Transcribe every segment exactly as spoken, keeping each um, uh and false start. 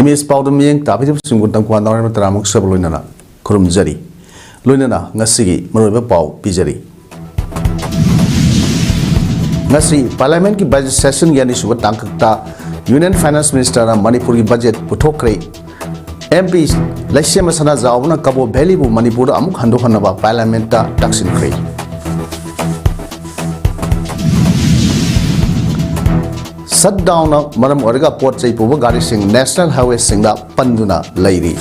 ꯃꯤꯁ ꯄꯥꯎꯗ ꯃꯤꯠꯌꯦꯡ ꯇꯥꯕꯤꯔꯤꯕꯁꯤꯡꯕꯨ ꯇꯝꯀ꯭ꯋꯥ ꯅꯥꯎꯔꯦꯝꯕ ꯇꯔꯥꯃꯨꯛ ꯁꯕ ꯂꯣꯏꯅꯅ ꯈꯨꯔꯨꯝꯖꯔꯤ꯫ ꯂꯣꯏꯅꯅ ꯉꯁꯤꯒꯤ ꯃꯔꯨꯑꯣꯏꯕ ꯄꯥꯎ ꯄꯤꯖꯔꯤ꯫ ꯉꯁꯤ ꯄꯥꯔꯂꯤꯌꯥꯃꯦꯟꯠꯀꯤ ꯕꯖꯦꯠ ꯁꯦꯁꯟꯒꯤ ꯑꯅꯤꯁꯨꯕ ꯇꯥꯡꯀꯛꯇ ꯌꯨꯅꯤꯌꯟ ꯐꯥꯏꯅꯥꯟꯁ ꯃꯤꯅꯤꯁꯇꯔꯅ ꯃꯅꯤꯄꯨꯔꯒꯤ ꯕꯖꯦꯠ ꯄꯨꯊꯣꯛꯈ꯭ꯔꯦ꯫ ꯑꯦꯝ ꯄꯤ ꯂꯩꯁꯦꯝꯕ ꯁꯅꯥꯖꯥꯎꯕꯅ ꯀꯕꯣ ꯚꯦꯂꯤꯕꯨ ꯃꯅꯤꯄꯨꯔꯗ ꯑꯃꯨꯛ ꯍꯟꯗꯣꯛꯍꯟꯅꯕ ꯄꯥꯔꯂꯤꯌꯥꯃꯦꯟꯠꯇ ꯇꯛꯁꯤꯟꯈ꯭ꯔꯦ꯫ ꯁꯠ ꯗꯥꯎꯟꯅ ꯃꯔꯝ ꯑꯣꯏꯔꯒ ꯄꯣꯠ ꯆꯩ ꯄꯨꯕ ꯒꯥꯔꯤꯁꯤꯡ ꯅꯦꯁꯅꯦꯜ ꯍꯥꯏꯋꯦꯁꯤꯡꯗ ꯄꯟꯗꯨꯅ ꯂꯩꯔꯤ꯫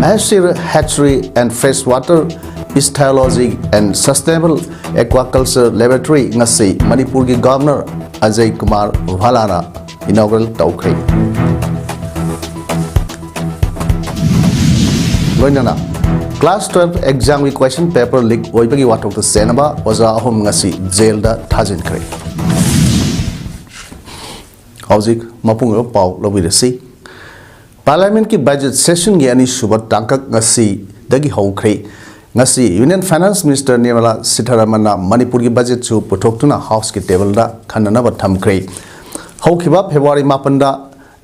Maheshwari Hatchery and Freshwater Ichthyology and Sustainable Aquaculture Laboratory ꯉꯁꯤ ꯃꯅꯤꯄꯨꯔꯒꯤ ꯒꯚꯔꯅꯔ ꯑꯖꯌ ꯀꯨꯃꯥꯔ ꯚꯥꯂꯥꯅ ꯏꯅꯣꯒ꯭ꯔꯦꯠ ꯇꯧꯈ꯭ꯔꯦ꯫ ꯂꯣꯏꯅꯅ ꯀ꯭ꯂꯥꯁ ꯇꯨꯌꯦꯜꯐ ꯑꯦꯛꯖꯥꯝꯒꯤ ꯀ꯭ꯋꯦꯁꯟ ꯄꯦꯄꯔ ꯂꯤꯛ ꯑꯣꯏꯕꯒꯤ ꯋꯥꯊꯣꯛꯇ ꯆꯦꯟꯅꯕ ꯑꯣꯖꯥ ꯑꯍꯨꯝ ꯉꯁꯤ ꯖꯦꯜꯗ ꯊꯥꯖꯤꯟꯈ꯭ꯔꯦ꯫ ꯍꯧꯖꯤꯛ ꯃꯄꯨꯡ ꯑꯣꯏꯕ ꯄꯥꯎ ꯂꯧꯕꯤꯔꯁꯤ꯫ ꯄꯥꯔꯂꯤꯌꯥꯃꯦꯟꯠꯀꯤ ꯕꯖꯦꯠ ꯁꯦꯁꯟꯒꯤ ꯑꯅꯤꯁꯨꯕ ꯇꯥꯡꯀꯛ ꯉꯁꯤꯗꯒꯤ ꯍꯧꯈ꯭ꯔꯦ꯫ ꯉꯁꯤ ꯌꯨꯅꯤꯌꯟ ꯐꯥꯏꯅꯥꯟꯁ ꯃꯤꯅꯤꯁꯇꯔ ꯅꯤꯔꯃꯂꯥ ꯁꯤꯊꯥꯔꯥꯃꯟꯅ ꯃꯅꯤꯄꯨꯔꯒꯤ ꯕꯖꯦꯠꯁꯨ ꯄꯨꯊꯣꯛꯇꯨꯅ ꯍꯥꯎꯁꯀꯤ ꯇꯦꯕꯜꯗ ꯈꯟꯅꯅꯕ ꯊꯝꯈ꯭ꯔꯦ꯫ ꯍꯧꯈꯤꯕ ꯐꯦꯕ꯭ꯔꯨꯋꯥꯔꯤ ꯃꯥꯄꯟꯗ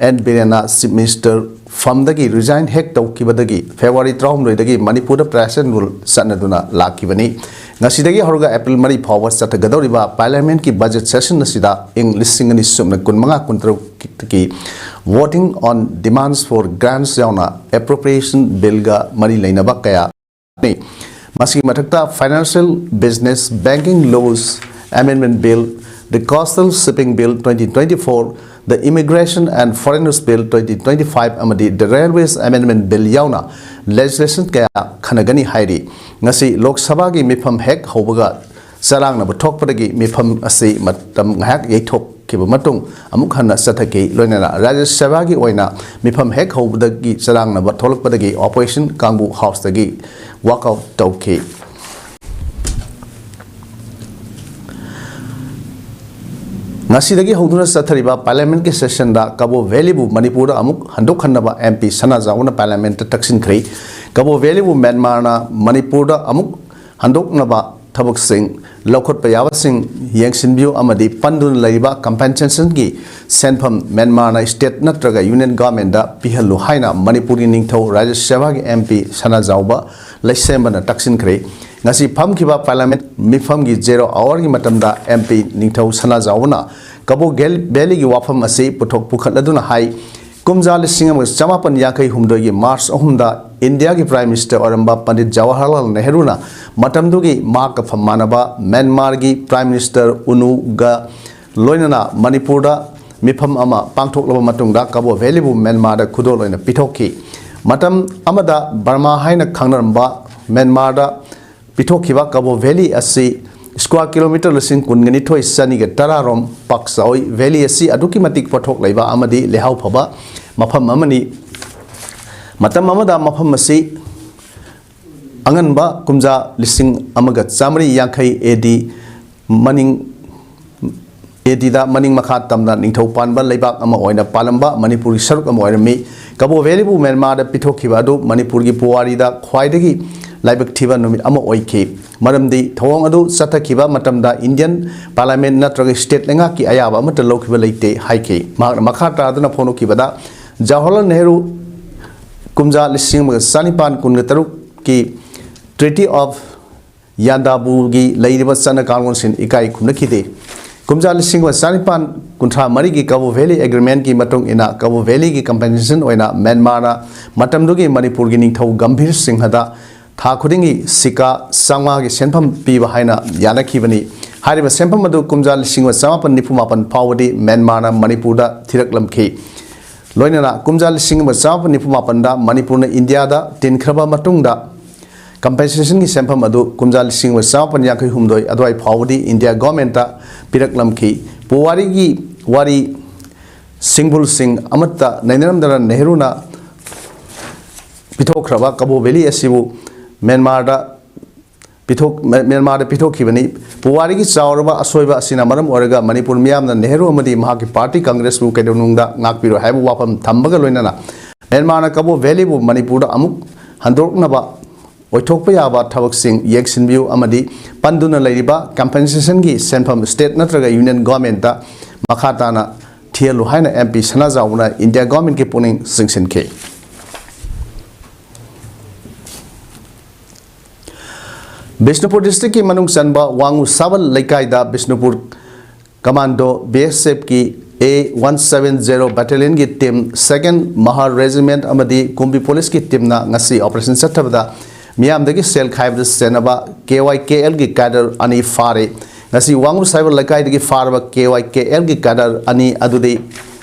ꯑꯦꯟ ꯕꯤꯔꯦꯟꯅ ꯆꯤꯐ ꯃꯤꯅꯤꯁꯇꯔ ꯐꯝꯗꯒꯤ ꯔꯤꯖꯥꯏꯟ ꯍꯦꯛ ꯇꯧꯈꯤꯕꯗꯒꯤ ꯐꯦꯕ꯭ꯔꯨꯋꯥꯔꯤ ꯇꯔꯥꯍꯨꯝꯗꯣꯏꯗꯒꯤ ꯃꯅꯤꯄꯨꯔꯗ ꯄ꯭ꯔꯦꯁ ꯑꯦꯟ ꯔꯨꯜ ꯆꯠꯅꯗꯨꯅ ꯂꯥꯛꯈꯤꯕꯅꯤ꯫ ꯉꯁꯤꯗꯒꯤ ꯍꯧꯔꯒ ꯑꯦꯄ꯭ꯔꯤꯜ ꯃꯔꯤ ꯐꯥꯎꯕ ꯆꯠꯊꯒꯗꯧꯔꯤꯕ ꯄꯥꯔꯂꯤꯌꯥꯃꯦꯟꯠꯀꯤ ꯕꯖꯦꯠ ꯁꯦꯁꯟ ꯑꯁꯤꯗ ꯏꯪ ꯂꯤꯁꯤꯡ ꯑꯅꯤ ꯁꯨꯞꯅ ꯀꯨꯟꯃꯉꯥ ꯀꯨꯟꯇꯔꯨꯛꯀꯤ Voting on Demands for Grants ꯌꯥꯎꯅ ꯑꯦꯄ꯭ꯔꯣꯄ꯭ꯔꯤꯌꯦꯁꯟ ꯕꯤꯜꯒ ꯃꯔꯤ ꯂꯩꯅꯕ ꯀꯌꯥ ꯂꯩ꯫ ꯃꯁꯤꯒꯤ ꯃꯊꯛꯇ Financial Business Banking Laws Amendment Bill, the Coastal Shipping Bill twenty twenty-four, the Immigration and Foreigners Bill twenty twenty-five ꯑꯃꯗꯤ the Railways Amendment Bill ꯌꯥꯎꯅ ꯂꯦꯖꯤꯁꯂꯦꯁꯟ ꯀꯌꯥ ꯈꯟꯅꯒꯅꯤ ꯍꯥꯏꯔꯤ꯫ ꯉꯁꯤ ꯂꯣꯛ ꯁꯚꯥꯒꯤ ꯃꯤꯐꯝ ꯍꯦꯛ ꯍꯧꯕꯒ ꯆꯔꯥꯡꯅꯕ ꯊꯣꯛꯄꯗꯒꯤ ꯃꯤꯐꯝ ꯑꯁꯤ ꯃꯇꯝ ꯉꯥꯏꯍꯥꯛ ꯌꯩꯊꯣꯛꯈꯤꯕ ꯃꯇꯨꯡ ꯑꯃꯨꯛ ꯍꯟꯅ ꯆꯠꯊꯈꯤ꯫ ꯂꯣꯏꯅꯅ ꯔꯥꯖ꯭ꯌ ꯁꯚꯥꯒꯤ ꯑꯣꯏꯅ ꯃꯤꯐꯝ ꯍꯦꯛ ꯍꯧꯕꯗꯒꯤ ꯆꯔꯥꯡꯅꯕ ꯊꯣꯛꯂꯛꯄꯗꯒꯤ ꯑꯣꯄꯣꯖꯤꯁꯟ ꯀꯥꯡꯕꯨ ꯍꯥꯎꯁꯇꯒꯤ ꯋꯥꯛ ꯑꯥꯎꯠ ꯇꯧꯈꯤ꯫ ꯉꯁꯤꯗꯒꯤ ꯍꯧꯗꯨꯅ ꯆꯠꯊꯔꯤꯕ ꯄꯥꯔꯂꯤꯌꯥꯃꯦꯟꯠꯀꯤ ꯁꯦꯁꯟꯗ ꯀꯕꯣ ꯚꯦꯂꯤꯕꯨ ꯃꯅꯤꯄꯨꯔꯗ ꯑꯃꯨꯛ ꯍꯟꯗꯣꯛꯍꯟꯅꯕ ꯑꯦꯝ ꯄꯤ ꯁꯅꯥꯖꯥꯎꯕꯅ ꯄꯥꯔꯂꯤꯌꯥꯃꯦꯟꯠꯇ ꯇꯛꯁꯤꯟꯈ꯭ꯔꯦ꯫ ꯀꯕꯣ ꯚꯦꯂꯤꯕꯨ ꯃ꯭ꯌꯥꯟꯃꯥꯔꯅ ꯃꯅꯤꯄꯨꯔꯗ ꯑꯃꯨꯛ ꯍꯟꯗꯣꯛꯅꯕ ꯊꯕꯛꯁꯤꯡ ꯂꯧꯈꯠꯄ ꯌꯥꯕꯁꯤꯡ ꯌꯦꯡꯁꯤꯟꯕꯤꯌꯨ ꯑꯃꯗꯤ ꯄꯟꯗꯨꯅ ꯂꯩꯔꯤꯕ compensationꯒꯤ ꯁꯦꯟꯐꯝ ꯃ꯭ꯌꯥꯟꯃꯥꯔꯅ state ꯅꯠꯇ꯭ꯔꯒ union governmentꯇ ꯄꯤꯍꯜꯂꯨ ꯍꯥꯏꯅ ꯃꯅꯤꯄꯨꯔꯒꯤ ꯅꯤꯡꯊꯧ ꯔꯥꯖ꯭ꯌ ꯁꯚꯥꯒꯤ MP ꯁꯅꯥꯖꯥꯎꯕ ꯂꯩꯁꯦꯝꯕꯅ ꯇꯛꯁꯤꯟꯈ꯭ꯔꯦ꯫ ꯉꯁꯤ ꯐꯝꯈꯤꯕ parliament ꯃꯤꯐꯝꯒꯤ zero hourꯒꯤ ꯃꯇꯝꯗ MP ꯅꯤꯡꯊꯧ ꯁꯅꯥꯖꯥꯎꯕꯅ ꯀꯕꯣ ꯚꯦꯂꯤꯒꯤ ꯋꯥꯐꯝ ꯑꯁꯤ ꯄꯨꯊꯣꯛ ꯄꯨꯈꯠꯂꯗꯨꯅ ꯍꯥꯏ, ꯀꯨꯝꯖꯥ ꯂꯤꯁꯤꯡ ꯑꯃꯒ ꯆꯃꯥꯄꯟ ꯌꯥꯡꯈꯩ ꯍꯨꯝꯗꯣꯏꯒꯤ March ꯑꯍꯨꯝꯗ ꯏꯟꯗꯤꯌꯥꯒꯤ Prime Minister ꯑꯣꯏꯔꯝꯕ ꯄꯟꯗꯤꯠ ꯖꯋꯥꯍꯔꯂꯥꯜ ꯅꯦꯍꯔꯨꯅ ꯃꯇꯝꯗꯨꯒꯤ ꯃꯍꯥꯛꯀ ꯐꯝ ꯃꯥꯟꯅꯕ ꯃ꯭ꯌꯥꯟꯃꯥꯔꯒꯤ Prime Minister ꯎꯅꯨꯒ ꯂꯣꯏꯅꯅ ꯃꯅꯤꯄꯨꯔꯗ ꯃꯤꯐꯝ ꯑꯃ ꯄꯥꯡꯊꯣꯛꯂꯕ ꯃꯇꯨꯡꯗ ꯀꯕꯣ ꯚꯦꯂꯤꯕꯨ ꯃ꯭ꯌꯥꯟꯃꯥꯔꯗ ꯈꯨꯗꯣꯜ ꯑꯣꯏꯅ ꯄꯤꯊꯣꯛꯈꯤ꯫ ꯃꯇꯝ ꯑꯃꯗ ꯕꯔꯃꯥ ꯍꯥꯏꯅ ꯈꯪꯅꯔꯝꯕ ꯃ꯭ꯌꯥꯟꯃꯥꯔꯗ ꯄꯤꯊꯣꯛꯈꯤꯕ ꯀꯕꯣ ꯚꯦꯂꯤ ꯑꯁꯤ square kilometre ꯂꯤꯁꯤꯡ ꯀꯨꯟꯒ ꯅꯤꯊꯣꯏ ꯆꯅꯤꯒ ꯇꯔꯥꯔꯣꯝ ꯄꯥꯛ ꯆꯥꯎꯏ꯫ ꯚꯦꯂꯤ ꯑꯁꯤ ꯑꯗꯨꯛꯀꯤ ꯃꯇꯤꯛ ꯄꯣꯠꯊꯣꯛ ꯂꯩꯕ ꯑꯃꯗꯤ ꯂꯩꯍꯥꯎ ꯐꯕ ꯃꯐꯝ ꯑꯃꯅꯤ꯫ ꯃꯇꯝ ꯑꯃꯗ ꯃꯐꯝ ꯑꯁꯤ ꯑꯉꯟꯕ ꯀꯨꯝꯖꯥ ꯂꯤꯁꯤꯡ ꯑꯃꯒ ꯆꯥꯃꯔꯤ ꯌꯥꯡꯈꯩ AD ꯃꯅꯤꯡ, ADꯗ ꯃꯅꯤꯡ ꯃꯈꯥ ꯇꯝꯅ ꯅꯤꯡꯊꯧ ꯄꯥꯟꯕ ꯂꯩꯕꯥꯛ ꯑꯃ ꯑꯣꯏꯅ ꯄꯥꯜꯂꯝꯕ ꯃꯅꯤꯄꯨꯔꯒꯤ ꯁꯔꯨꯛ ꯑꯃ ꯑꯣꯏꯔꯝꯃꯤ꯫ ꯀꯕꯣ ꯚꯦꯂꯤꯕꯨ ꯃ꯭ꯌꯥꯟꯃꯥꯔꯗ ꯄꯤꯊꯣꯛꯈꯤꯕ ꯑꯗꯨ ꯃꯅꯤꯄꯨꯔꯒꯤ ꯄꯨꯋꯥꯔꯤꯗ ꯈ꯭ꯋꯥꯏꯗꯒꯤ ꯂꯥꯏꯕꯛ ꯊꯤꯕ ꯅꯨꯃꯤꯠ ꯑꯃ ꯑꯣꯏꯈꯤ꯫ ꯃꯔꯝꯗꯤ ꯊꯧꯑꯣꯡ ꯑꯗꯨ ꯆꯠꯊꯈꯤꯕ ꯃꯇꯝꯗ Indian Parliament ꯅꯠꯇ꯭ꯔꯒ state ꯂꯩꯉꯥꯛꯀꯤ ꯑꯌꯥꯕ ꯑꯃꯠꯇ ꯂꯧꯈꯤꯕ ꯂꯩꯇꯦ ꯍꯥꯏꯈꯤ꯫ ꯃꯍꯥꯛꯅ ꯃꯈꯥ ꯇꯥꯗꯨꯅ ꯐꯣꯡꯗꯣꯛꯈꯤꯕꯗ, ꯖꯋꯥꯍꯔꯂꯥꯜ ꯅꯦꯍꯔꯨ ꯀꯨꯝꯖꯥ ꯂꯤꯁꯤꯡ ꯑꯃꯒ ꯆꯅꯤꯄꯥꯟ ꯀꯨꯟꯒ ꯇꯔꯨꯛꯀꯤ Treaty of ꯌꯥꯟꯗꯥꯕꯨꯒꯤ ꯂꯩꯔꯤꯕ ꯆꯠꯅ ꯀꯥꯡꯂꯣꯟꯁꯤꯡ ꯏꯀꯥꯏ ꯈꯨꯝꯅꯈꯤꯗꯦ꯫ ꯀꯨꯝꯖꯥ ꯂꯤꯁꯤꯡ ꯑꯃ ꯆꯅꯤꯄꯥꯟ ꯀꯨꯟꯊ꯭ꯔꯥ ꯃꯔꯤꯒꯤ ꯀꯕꯣ ꯚꯦꯂꯤ Agreementꯀꯤ ꯃꯇꯨꯡ ꯏꯟꯅ ꯀꯕꯣ ꯚꯦꯂꯤꯒꯤ compensation ꯑꯣꯏꯅ ꯃ꯭ꯌꯥꯟꯃꯥꯔꯅ ꯃꯇꯝꯗꯨꯒꯤ ꯃꯅꯤꯄꯨꯔꯒꯤ ꯅꯤꯡꯊꯧ ꯒꯝꯚꯤꯔ ꯁꯤꯡꯍꯗ ꯊꯥ ꯈꯨꯗꯤꯡꯒꯤ ꯁꯤꯀꯥ ꯆꯥꯝꯃꯉꯥꯒꯤ ꯁꯦꯟꯐꯝ ꯄꯤꯕ ꯍꯥꯏꯅ ꯌꯥꯅꯈꯤꯕꯅꯤ꯫ ꯍꯥꯏꯔꯤꯕ ꯁꯦꯟꯐꯝ ꯑꯗꯨ ꯀꯨꯝꯖꯥ ꯂꯤꯁꯤꯡ ꯑꯃ ꯆꯃꯥꯄꯟ ꯅꯤꯐꯨ ꯃꯥꯄꯟ ꯐꯥꯎꯕꯗꯤ ꯃ꯭ꯌꯥꯟꯃꯥꯔꯅ ꯃꯅꯤꯄꯨꯔꯗ ꯊꯤꯔꯛꯂꯝꯈꯤ꯫ ꯂꯣꯏꯅꯅ ꯀꯨꯝꯖꯥ ꯂꯤꯁꯤꯡ ꯑꯃ ꯆꯃꯥꯄꯟ ꯅꯤꯐꯨ ꯃꯥꯄꯟꯗ ꯃꯅꯤꯄꯨꯔꯅ ꯏꯟꯗꯤꯌꯥꯗ ꯇꯤꯟꯈ꯭ꯔꯕ ꯃꯇꯨꯡꯗ, compensationꯒꯤ ꯁꯦꯟꯐꯝ ꯑꯗꯨ ꯀꯨꯝꯖꯥ ꯂꯤꯁꯤꯡ ꯑꯃ ꯆꯃꯥꯄꯟ ꯌꯥꯡꯈꯩ ꯍꯨꯝꯗꯣꯏ ꯑꯗꯨꯋꯥꯏ ꯐꯥꯎꯕꯗꯤ ꯏꯟꯗꯤꯌꯥ governmentꯇ ꯄꯤꯔꯛꯂꯝꯈꯤ꯫ ꯄꯨꯋꯥꯔꯤꯒꯤ ꯋꯥꯔꯤ ꯁꯤꯡꯕꯨꯜꯁꯤꯡ ꯑꯃꯠꯇ ꯅꯩꯅꯔꯝꯗꯅ ꯅꯦꯍꯔꯨꯅ ꯄꯤꯊꯣꯛꯈ꯭ꯔꯕ ꯀꯕꯣ ꯚꯦꯂꯤ ꯑꯁꯤꯕꯨ ꯃ꯭ꯌꯥꯟꯃꯥꯔꯗ ꯄꯤꯊꯣꯛ-, ꯃ꯭ꯌꯥꯟꯃꯥꯔꯗ ꯄꯤꯊꯣꯛꯈꯤꯕꯅꯤ꯫ ꯄꯨꯋꯥꯔꯤꯒꯤ ꯆꯥꯎꯔꯕ ꯑꯁꯣꯏꯕ ꯑꯁꯤꯅ ꯃꯔꯝ ꯑꯣꯏꯔꯒ ꯃꯅꯤꯄꯨꯔ ꯃꯤꯌꯥꯝꯅ ꯅꯦꯍꯔꯨ ꯑꯃꯗꯤ ꯃꯍꯥꯛꯀꯤ party Congressꯄꯨ ꯀꯩꯗꯧꯅꯨꯡꯗ ꯉꯥꯛꯄꯤꯔꯣꯏ ꯍꯥꯏꯕ ꯋꯥꯐꯝ ꯊꯝꯕꯒ ꯂꯣꯏꯅꯅ ꯃ꯭ꯌꯥꯟꯃꯥꯔꯅ ꯀꯕꯣ ꯚꯦꯂꯤꯕꯨ ꯃꯅꯤꯄꯨꯔꯗ ꯑꯃꯨꯛ ꯍꯟꯗꯣꯔꯛꯅꯕ ꯑꯣꯏꯊꯣꯛꯄ ꯌꯥꯕ ꯊꯕꯛꯁꯤꯡ ꯌꯦꯡꯁꯤꯟꯕꯤꯌꯨ ꯑꯃꯗꯤ ꯄꯟꯗꯨꯅ ꯂꯩꯔꯤꯕ compensationꯒꯤ ꯁꯦꯟꯐꯝ state ꯅꯠꯇ꯭ꯔꯒ union governmentꯇ ꯃꯈꯥ ꯇꯥꯅ ꯊꯤꯍꯜꯂꯨ ꯍꯥꯏꯅ M P ꯁꯅꯥꯖꯥꯎꯕꯅ India governmentꯀꯤ ꯄꯨꯛꯅꯤꯡ ꯆꯤꯡꯁꯤꯟꯈꯤ꯫ ꯕꯤꯁꯅꯨꯄꯨꯔ districtꯀꯤ ꯃꯅꯨꯡ ꯆꯟꯕ ꯋꯥꯡꯉꯨ ꯁꯥꯕꯜ ꯂꯩꯀꯥꯏꯗ Bishnupur Commando B S Fꯀꯤ A one seven zero battalionꯒꯤ team, second Mahar Regiment ꯑꯃꯗꯤ ꯀꯨꯝꯕꯤ policeꯀꯤ teamꯅ ꯉꯁꯤ operation ꯆꯠꯊꯕꯗ ꯃꯤꯌꯥꯝꯗꯒꯤ ꯁꯦꯜ ꯈꯥꯏꯕꯗ ꯆꯦꯟꯅꯕ K Y K Lꯒꯤ cadre ꯑꯅꯤ ꯐꯥꯔꯦ꯫ ꯉꯁꯤ ꯋꯥꯡꯉꯨ ꯁꯥꯕꯜ ꯂꯩꯀꯥꯏꯗꯒꯤ ꯐꯥꯔꯕ K Y K Lꯒꯤ cadre ꯑꯅꯤ ꯑꯗꯨꯗꯤ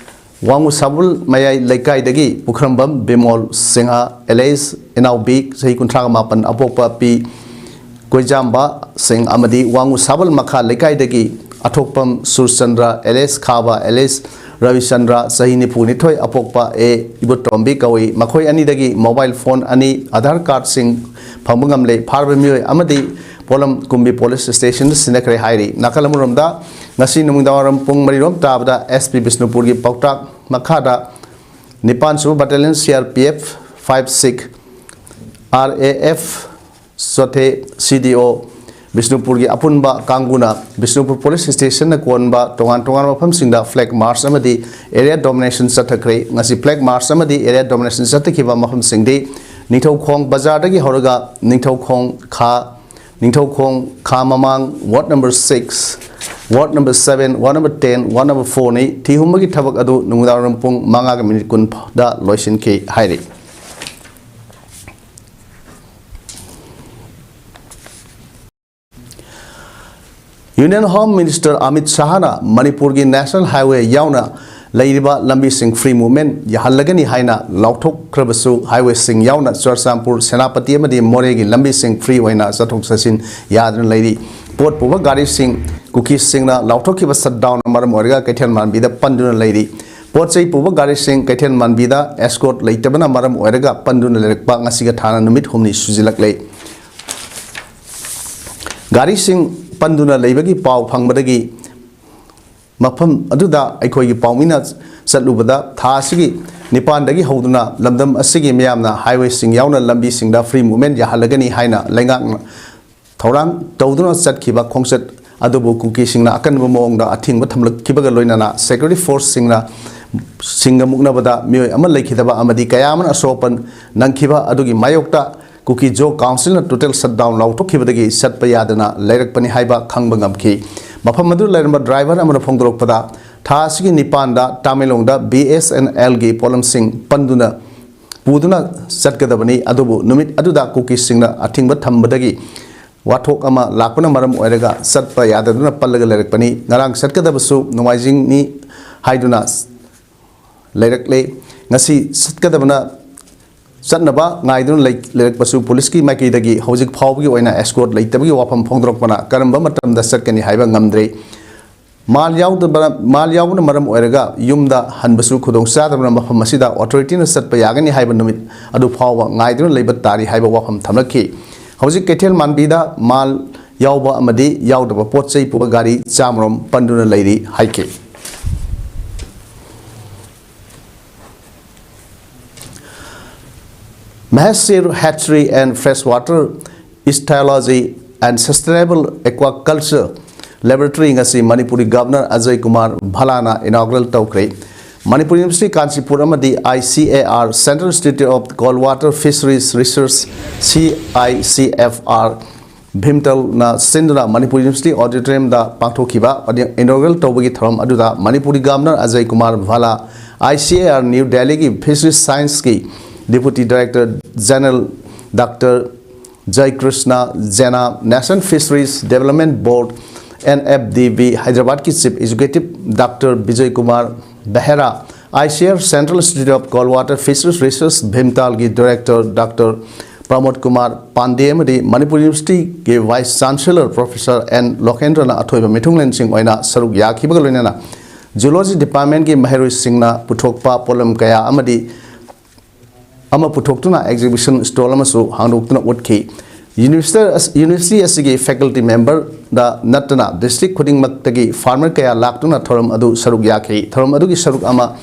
ꯋꯥꯡꯉꯨ ꯁꯥꯕꯜ ꯃꯌꯥꯏ ꯂꯩꯀꯥꯏꯗꯒꯤ ꯄꯨꯈ꯭ꯔꯝꯕꯝ ꯕꯤꯃꯣꯜ ꯁꯤꯡꯍ alias ꯏꯅꯥꯎꯕꯤ ꯆꯍꯤ ꯀꯨꯟꯊ꯭ꯔꯥ ꯃꯥꯄꯟ ꯑꯄꯣꯛꯄ ꯄꯤ ꯀꯣꯏꯖꯥꯝꯕ ꯁꯤꯡ ꯑꯃꯗꯤ ꯋꯥꯡꯉꯨ ꯁꯥꯕꯜ ꯃꯈꯥ ꯂꯩꯀꯥꯏꯗꯒꯤ ꯑꯊꯣꯛꯄꯝ ꯁꯨꯔꯆꯟꯗ꯭ꯔ alias ꯈꯥꯕ alias ꯔꯕꯤꯆꯟꯗ꯭ꯔ ꯆꯍꯤ ꯅꯤꯐꯨ ꯅꯤꯊꯣꯏ ꯑꯄꯣꯛꯄ A ꯏꯕꯨꯇꯣꯝꯕꯤ ꯀꯧꯏ꯫ ꯃꯈꯣꯏ ꯑꯅꯤꯗꯒꯤ mobile phone ꯑꯅꯤ, Aadhaar cardꯁꯤꯡ ꯐꯪꯕ ꯉꯝꯂꯦ꯫ ꯐꯥꯔꯕ ꯃꯤꯑꯣꯏ ꯑꯃꯗꯤ ꯄꯣꯠꯂꯝ ꯀꯨꯝꯕꯤ police stationꯗ ꯁꯤꯟꯅꯈ꯭ꯔꯦ ꯍꯥꯏꯔꯤ꯫ ꯅꯥꯀꯜ ꯑꯃꯔꯣꯝꯗ ꯉꯁꯤ ꯅꯨꯃꯤꯗꯥꯡꯋꯥꯏꯔꯝ ꯄꯨꯡ ꯃꯔꯤꯔꯣꯝ ꯇꯥꯕꯗ S P ꯕꯤꯁꯅꯨꯄꯨꯔꯒꯤ ꯄꯥꯎꯇꯥꯛ ꯃꯈꯥꯗ ꯅꯤꯄꯥꯟ ꯁꯨꯕ battalion C R P F five six R A F ꯆꯣꯊꯦ C D O ꯕꯤꯁꯅꯨꯄꯨꯔꯒꯤ ꯑꯄꯨꯟꯕ ꯀꯥꯡꯕꯨꯅ ꯕꯤꯁꯅꯨꯄꯨꯔ police stationꯅ ꯀꯣꯟꯕ ꯇꯣꯉꯥꯟ ꯇꯣꯉꯥꯟꯕ ꯃꯐꯝꯁꯤꯡꯗ flag march ꯑꯃꯗꯤ area domination ꯆꯠꯊꯈ꯭ꯔꯦ꯫ ꯉꯁꯤ flag march ꯑꯃꯗꯤ area domination ꯆꯠꯊꯈꯤꯕ ꯃꯐꯝꯁꯤꯡꯗꯤ ꯅꯤꯡꯊꯧꯈꯣꯡ ꯕꯖꯥꯔꯗꯒꯤ ꯍꯧꯔꯒ ꯅꯤꯡꯊꯧꯈꯣꯡ ꯈꯥ, ꯅꯤꯡꯊꯧꯈꯣꯡ ꯈꯥ ꯃꯃꯥꯡ, ward number six, ward number seven, ward number ten, ward number fourꯅꯤ꯫ ꯊꯤꯍꯨꯝꯕꯒꯤ ꯊꯕꯛ ꯑꯗꯨ ꯅꯨꯃꯤꯗꯥꯡꯋꯥꯏꯔꯝ ꯄꯨꯡ ꯃꯉꯥꯒ minute ꯀꯨꯟꯗ ꯂꯣꯏꯁꯤꯟꯈꯤ ꯍꯥꯏꯔꯤ꯫ Union Home Minister ꯑꯃꯤꯠ ꯁꯥꯍꯅ ꯃꯅꯤꯄꯨꯔꯒꯤ National Highway ꯌꯥꯎꯅ ꯂꯩꯔꯤꯕ ꯂꯝꯕꯤꯁꯤꯡ free movement ꯌꯥꯍꯜꯂꯒꯅꯤ ꯍꯥꯏꯅ ꯂꯥꯎꯊꯣꯛꯈ꯭ꯔꯕꯁꯨ, highwayꯁꯤꯡ ꯌꯥꯎꯅ ꯆꯨꯔꯆꯥꯟꯄꯨꯔ, ꯁꯦꯅꯥꯄꯇꯤ ꯑꯃꯗꯤ ꯃꯣꯔꯦꯒꯤ ꯂꯝꯕꯤꯁꯤꯡ free ꯑꯣꯏꯅ ꯆꯠꯊꯣꯛ ꯆꯠꯁꯤꯟ ꯌꯥꯗꯨꯅ ꯂꯩꯔꯤ꯫ ꯄꯣꯠ ꯄꯨꯕ ꯒꯥꯔꯤꯁꯤꯡ ꯀꯨꯀꯤꯁꯤꯡꯅ ꯂꯥꯎꯊꯣꯛꯈꯤꯕ shutdownꯅ ꯃꯔꯝ ꯑꯣꯏꯔꯒ ꯀꯩꯊꯦꯜ ꯃꯥꯟꯕꯤꯗ ꯄꯟꯗꯨꯅ ꯂꯩꯔꯤ꯫ ꯄꯣꯠ ꯆꯩ ꯄꯨꯕ ꯒꯥꯔꯤꯁꯤꯡ ꯀꯩꯊꯦꯜ ꯃꯥꯟꯕꯤꯗ escort ꯂꯩꯇꯕꯅ ꯃꯔꯝ ꯑꯣꯏꯔꯒ ꯄꯟꯗꯨꯅ ꯂꯩꯔꯛꯄ ꯉꯁꯤꯒ ꯊꯥꯅ ꯅꯨꯃꯤꯠ ꯍꯨꯝꯅꯤ ꯁꯨꯖꯤꯜꯂꯛꯂꯦ꯫ ꯒꯥꯔꯤꯁꯤꯡ ꯄꯟꯗꯨꯅ ꯂꯩꯕꯒꯤ ꯄꯥꯎ ꯐꯪꯕꯗꯒꯤ ꯃꯐꯝ ꯑꯗꯨꯗ ꯑꯩꯈꯣꯏꯒꯤ ꯄꯥꯎꯃꯤꯅ ꯆꯠꯂꯨꯕꯗ ꯊꯥ ꯑꯁꯤꯒꯤ ꯅꯤꯄꯥꯟꯗꯒꯤ ꯍꯧꯗꯨꯅ ꯂꯝꯗꯝ ꯑꯁꯤꯒꯤ ꯃꯤꯌꯥꯝꯅ highwayꯁꯤꯡ ꯌꯥꯎꯅ ꯂꯝꯕꯤꯁꯤꯡꯗ free movement ꯌꯥꯍꯜꯂꯒꯅꯤ ꯍꯥꯏꯅ ꯂꯩꯉꯥꯛꯅ ꯊꯧꯔꯥꯡ ꯇꯧꯗꯨꯅ ꯆꯠꯈꯤꯕ ꯈꯣꯡꯆꯠ ꯑꯗꯨꯕꯨ ꯀꯨꯀꯤꯁꯤꯡꯅ ꯑꯀꯟꯕ ꯃꯑꯣꯡꯗ ꯑꯊꯤꯡꯕ ꯊꯝꯂꯛꯈꯤꯕꯒ ꯂꯣꯏꯅꯅ security forceꯁꯤꯡꯅ, ꯁꯤꯡꯒ ꯃꯨꯛꯅꯕꯗ ꯃꯤꯑꯣꯏ ꯑꯃ ꯂꯩꯈꯤꯗꯕ ꯑꯃꯗꯤ ꯀꯌꯥ ꯑꯃꯅ ꯑꯁꯣꯛ ꯑꯄꯟ ꯅꯪꯈꯤꯕ ꯑꯗꯨꯒꯤ ꯃꯥꯌꯣꯛꯇ ꯀꯨꯀꯤ ꯖꯣ ꯀꯥꯎꯟꯁꯤꯜꯅ total shutdown ꯂꯥꯎꯊꯣꯛꯈꯤꯕꯗꯒꯤ ꯆꯠꯄ ꯌꯥꯗꯅ ꯂꯩꯔꯛꯄꯅꯤ ꯍꯥꯏꯕ ꯈꯪꯕ ꯉꯝꯈꯤ꯫ ꯃꯐꯝ ꯑꯗꯨꯗ ꯂꯩꯔꯝꯕ driver ꯑꯃꯅ ꯐꯣꯡꯗꯣꯔꯛꯄꯗ, ꯊꯥ ꯑꯁꯤꯒꯤ ꯅꯤꯄꯥꯟꯗ ꯇꯥꯃꯦꯡꯂꯣꯡꯗ B S N Lꯒꯤ ꯄꯣꯠꯂꯝꯁꯤꯡ ꯄꯟꯗꯨꯅ ꯄꯨꯗꯨꯅ ꯆꯠꯀꯗꯕꯅꯤ, ꯑꯗꯨꯕꯨ ꯅꯨꯃꯤꯠ ꯑꯗꯨꯗ ꯀꯨꯀꯤꯁꯤꯡꯅ ꯑꯊꯤꯡꯕ ꯊꯝꯕꯗꯒꯤ ꯋꯥꯊꯣꯛ ꯑꯃ ꯂꯥꯛꯄꯅ ꯃꯔꯝ ꯑꯣꯏꯔꯒ ꯆꯠꯄ ꯌꯥꯗꯗꯨꯅ ꯄꯜꯂꯒ ꯂꯩꯔꯛꯄꯅꯤ꯫ ꯉꯔꯥꯡ ꯆꯠꯀꯗꯕꯁꯨ ꯅꯣꯡꯃꯥꯏꯖꯤꯡꯅꯤ ꯍꯥꯏꯗꯨꯅ ꯂꯩꯔꯛꯂꯦ꯫ ꯉꯁꯤ ꯆꯠꯀꯗꯕꯅ ꯆꯠꯅꯕ ꯉꯥꯏꯗꯨꯅ ꯂꯩ-, ꯂꯩꯔꯛꯄꯁꯨ ꯄꯨꯂꯤꯁꯀꯤ ꯃꯥꯏꯀꯩꯗꯒꯤ ꯍꯧꯖꯤꯛ ꯐꯥꯎꯕꯒꯤ ꯑꯣꯏꯅ escort ꯂꯩꯇꯕꯒꯤ ꯋꯥꯐꯝ ꯐꯣꯡꯗꯣꯔꯛꯄꯅ ꯀꯔꯝꯕ ꯃꯇꯝꯗ ꯆꯠꯀꯅꯤ ꯍꯥꯏꯕ ꯉꯝꯗ꯭ꯔꯤ꯫ ꯃꯥꯜ ꯌꯥꯎꯗꯕ, ꯃꯥꯜ ꯌꯥꯎꯕꯅ ꯃꯔꯝ ꯑꯣꯏꯔꯒ ꯌꯨꯝꯗ ꯍꯟꯕꯁꯨ ꯈꯨꯗꯣꯡ ꯆꯥꯗꯕꯅ ꯃꯐꯝ ꯑꯁꯤꯗ authorityꯅ ꯆꯠꯄ ꯌꯥꯒꯅꯤ ꯍꯥꯏꯕ ꯅꯨꯃꯤꯠ ꯑꯗꯨ ꯐꯥꯎꯕ ꯉꯥꯏꯗꯨꯅ ꯂꯩꯕ ꯇꯥꯔꯤ ꯍꯥꯏꯕ ꯋꯥꯐꯝ ꯊꯝꯂꯛꯈꯤ꯫ ꯍꯧꯖꯤꯛ ꯀꯩꯊꯦꯜ ꯃꯥꯟꯕꯤꯗ ꯃꯥꯜ ꯌꯥꯎꯕ ꯑꯃꯗꯤ ꯌꯥꯎꯗꯕ ꯄꯣꯠ ꯆꯩ ꯄꯨꯕ ꯒꯥꯔꯤ ꯆꯥꯃꯔꯣꯝ ꯄꯟꯗꯨꯅ ꯂꯩꯔꯤ ꯍꯥꯏꯈꯤ꯫ Maheshwar Hatchery and Freshwater Ichthyology and Sustainable Aquaculture Laboratory ꯉꯁꯤ ꯃꯅꯤꯄꯨꯔꯒꯤ Governor ꯑꯖꯌ ꯀꯨꯃꯥꯔ ꯚꯂꯥꯅ inaugural ꯇꯧꯈ꯭ꯔꯦ꯫ ꯃꯅꯤꯄꯨꯔ University ꯀꯥꯟꯆꯤꯄꯨꯔ ꯑꯃꯗꯤ I C A R Central Institute of Cold Water Fisheries Research, C I C F R, ꯚꯤꯝꯇꯜꯅ ꯁꯤꯟꯗꯨꯅ ꯃꯅꯤꯄꯨꯔ University Auditoriumꯗ ꯄꯥꯡꯊꯣꯛꯈꯤꯕ inaugural ꯇꯧꯕꯒꯤ ꯊꯧꯔꯝ ꯑꯗꯨꯗ ꯃꯅꯤꯄꯨꯔꯒꯤ Governor Ajay Kumar ꯚꯂꯥ, I C A R New Delhiꯒꯤ Fisheries Scienceꯀꯤ Deputy Director General Doctor ꯖꯌꯀ꯭ꯔꯤꯁꯅ ꯖꯦꯅꯥ, National Fisheries Development Board, N F D B, ꯍꯥꯏꯗ꯭ꯔꯕꯥꯗꯀꯤ Chief Executive Doctor Bijay Kumar ꯕꯦꯍꯔꯥ, I C A R Central Institute of Cold Water Fisheries Research, ꯚꯤꯝꯇꯥꯜꯒꯤ Director Doctor ꯄ꯭ꯔꯃꯣꯗ Kumar ꯄꯥꯟꯗꯦ ꯑꯃꯗꯤ Manipur Universityꯒꯤ Vice Chancellor Professor N ꯂꯣꯀꯦꯟꯗ꯭ꯔꯅ ꯑꯊꯣꯏꯕ ꯃꯤꯊꯨꯡꯂꯦꯟꯁꯤꯡ ꯑꯣꯏꯅ ꯁꯔꯨꯛ ꯌꯥꯈꯤꯕꯒ ꯂꯣꯏꯅꯅ Zoology Departmentꯀꯤ ꯃꯍꯩꯔꯣꯏꯁꯤꯡꯅ ꯄꯨꯊꯣꯛꯄ ꯄꯣꯠꯂꯝ ꯀꯌꯥ ꯑꯃꯗꯤ ꯑꯃ ꯄꯨꯊꯣꯛꯇꯨꯅ exhibition stall ꯑꯃꯁꯨ ꯍꯥꯡꯗꯣꯛꯇꯨꯅ ꯎꯠꯈꯤ꯫ University ꯑꯁ-, University ꯑꯁꯤꯒꯤ faculty memberꯗ ꯅꯠꯇꯅ district ꯈꯨꯗꯤꯡꯃꯛꯇꯒꯤ farmer ꯀꯌꯥ ꯂꯥꯛꯇꯨꯅ ꯊꯧꯔꯝ ꯑꯗꯨ ꯁꯔꯨꯛ ꯌꯥꯈꯤ꯫ ꯊꯧꯔꯝ ꯑꯗꯨꯒꯤ ꯁꯔꯨꯛ ꯑꯃ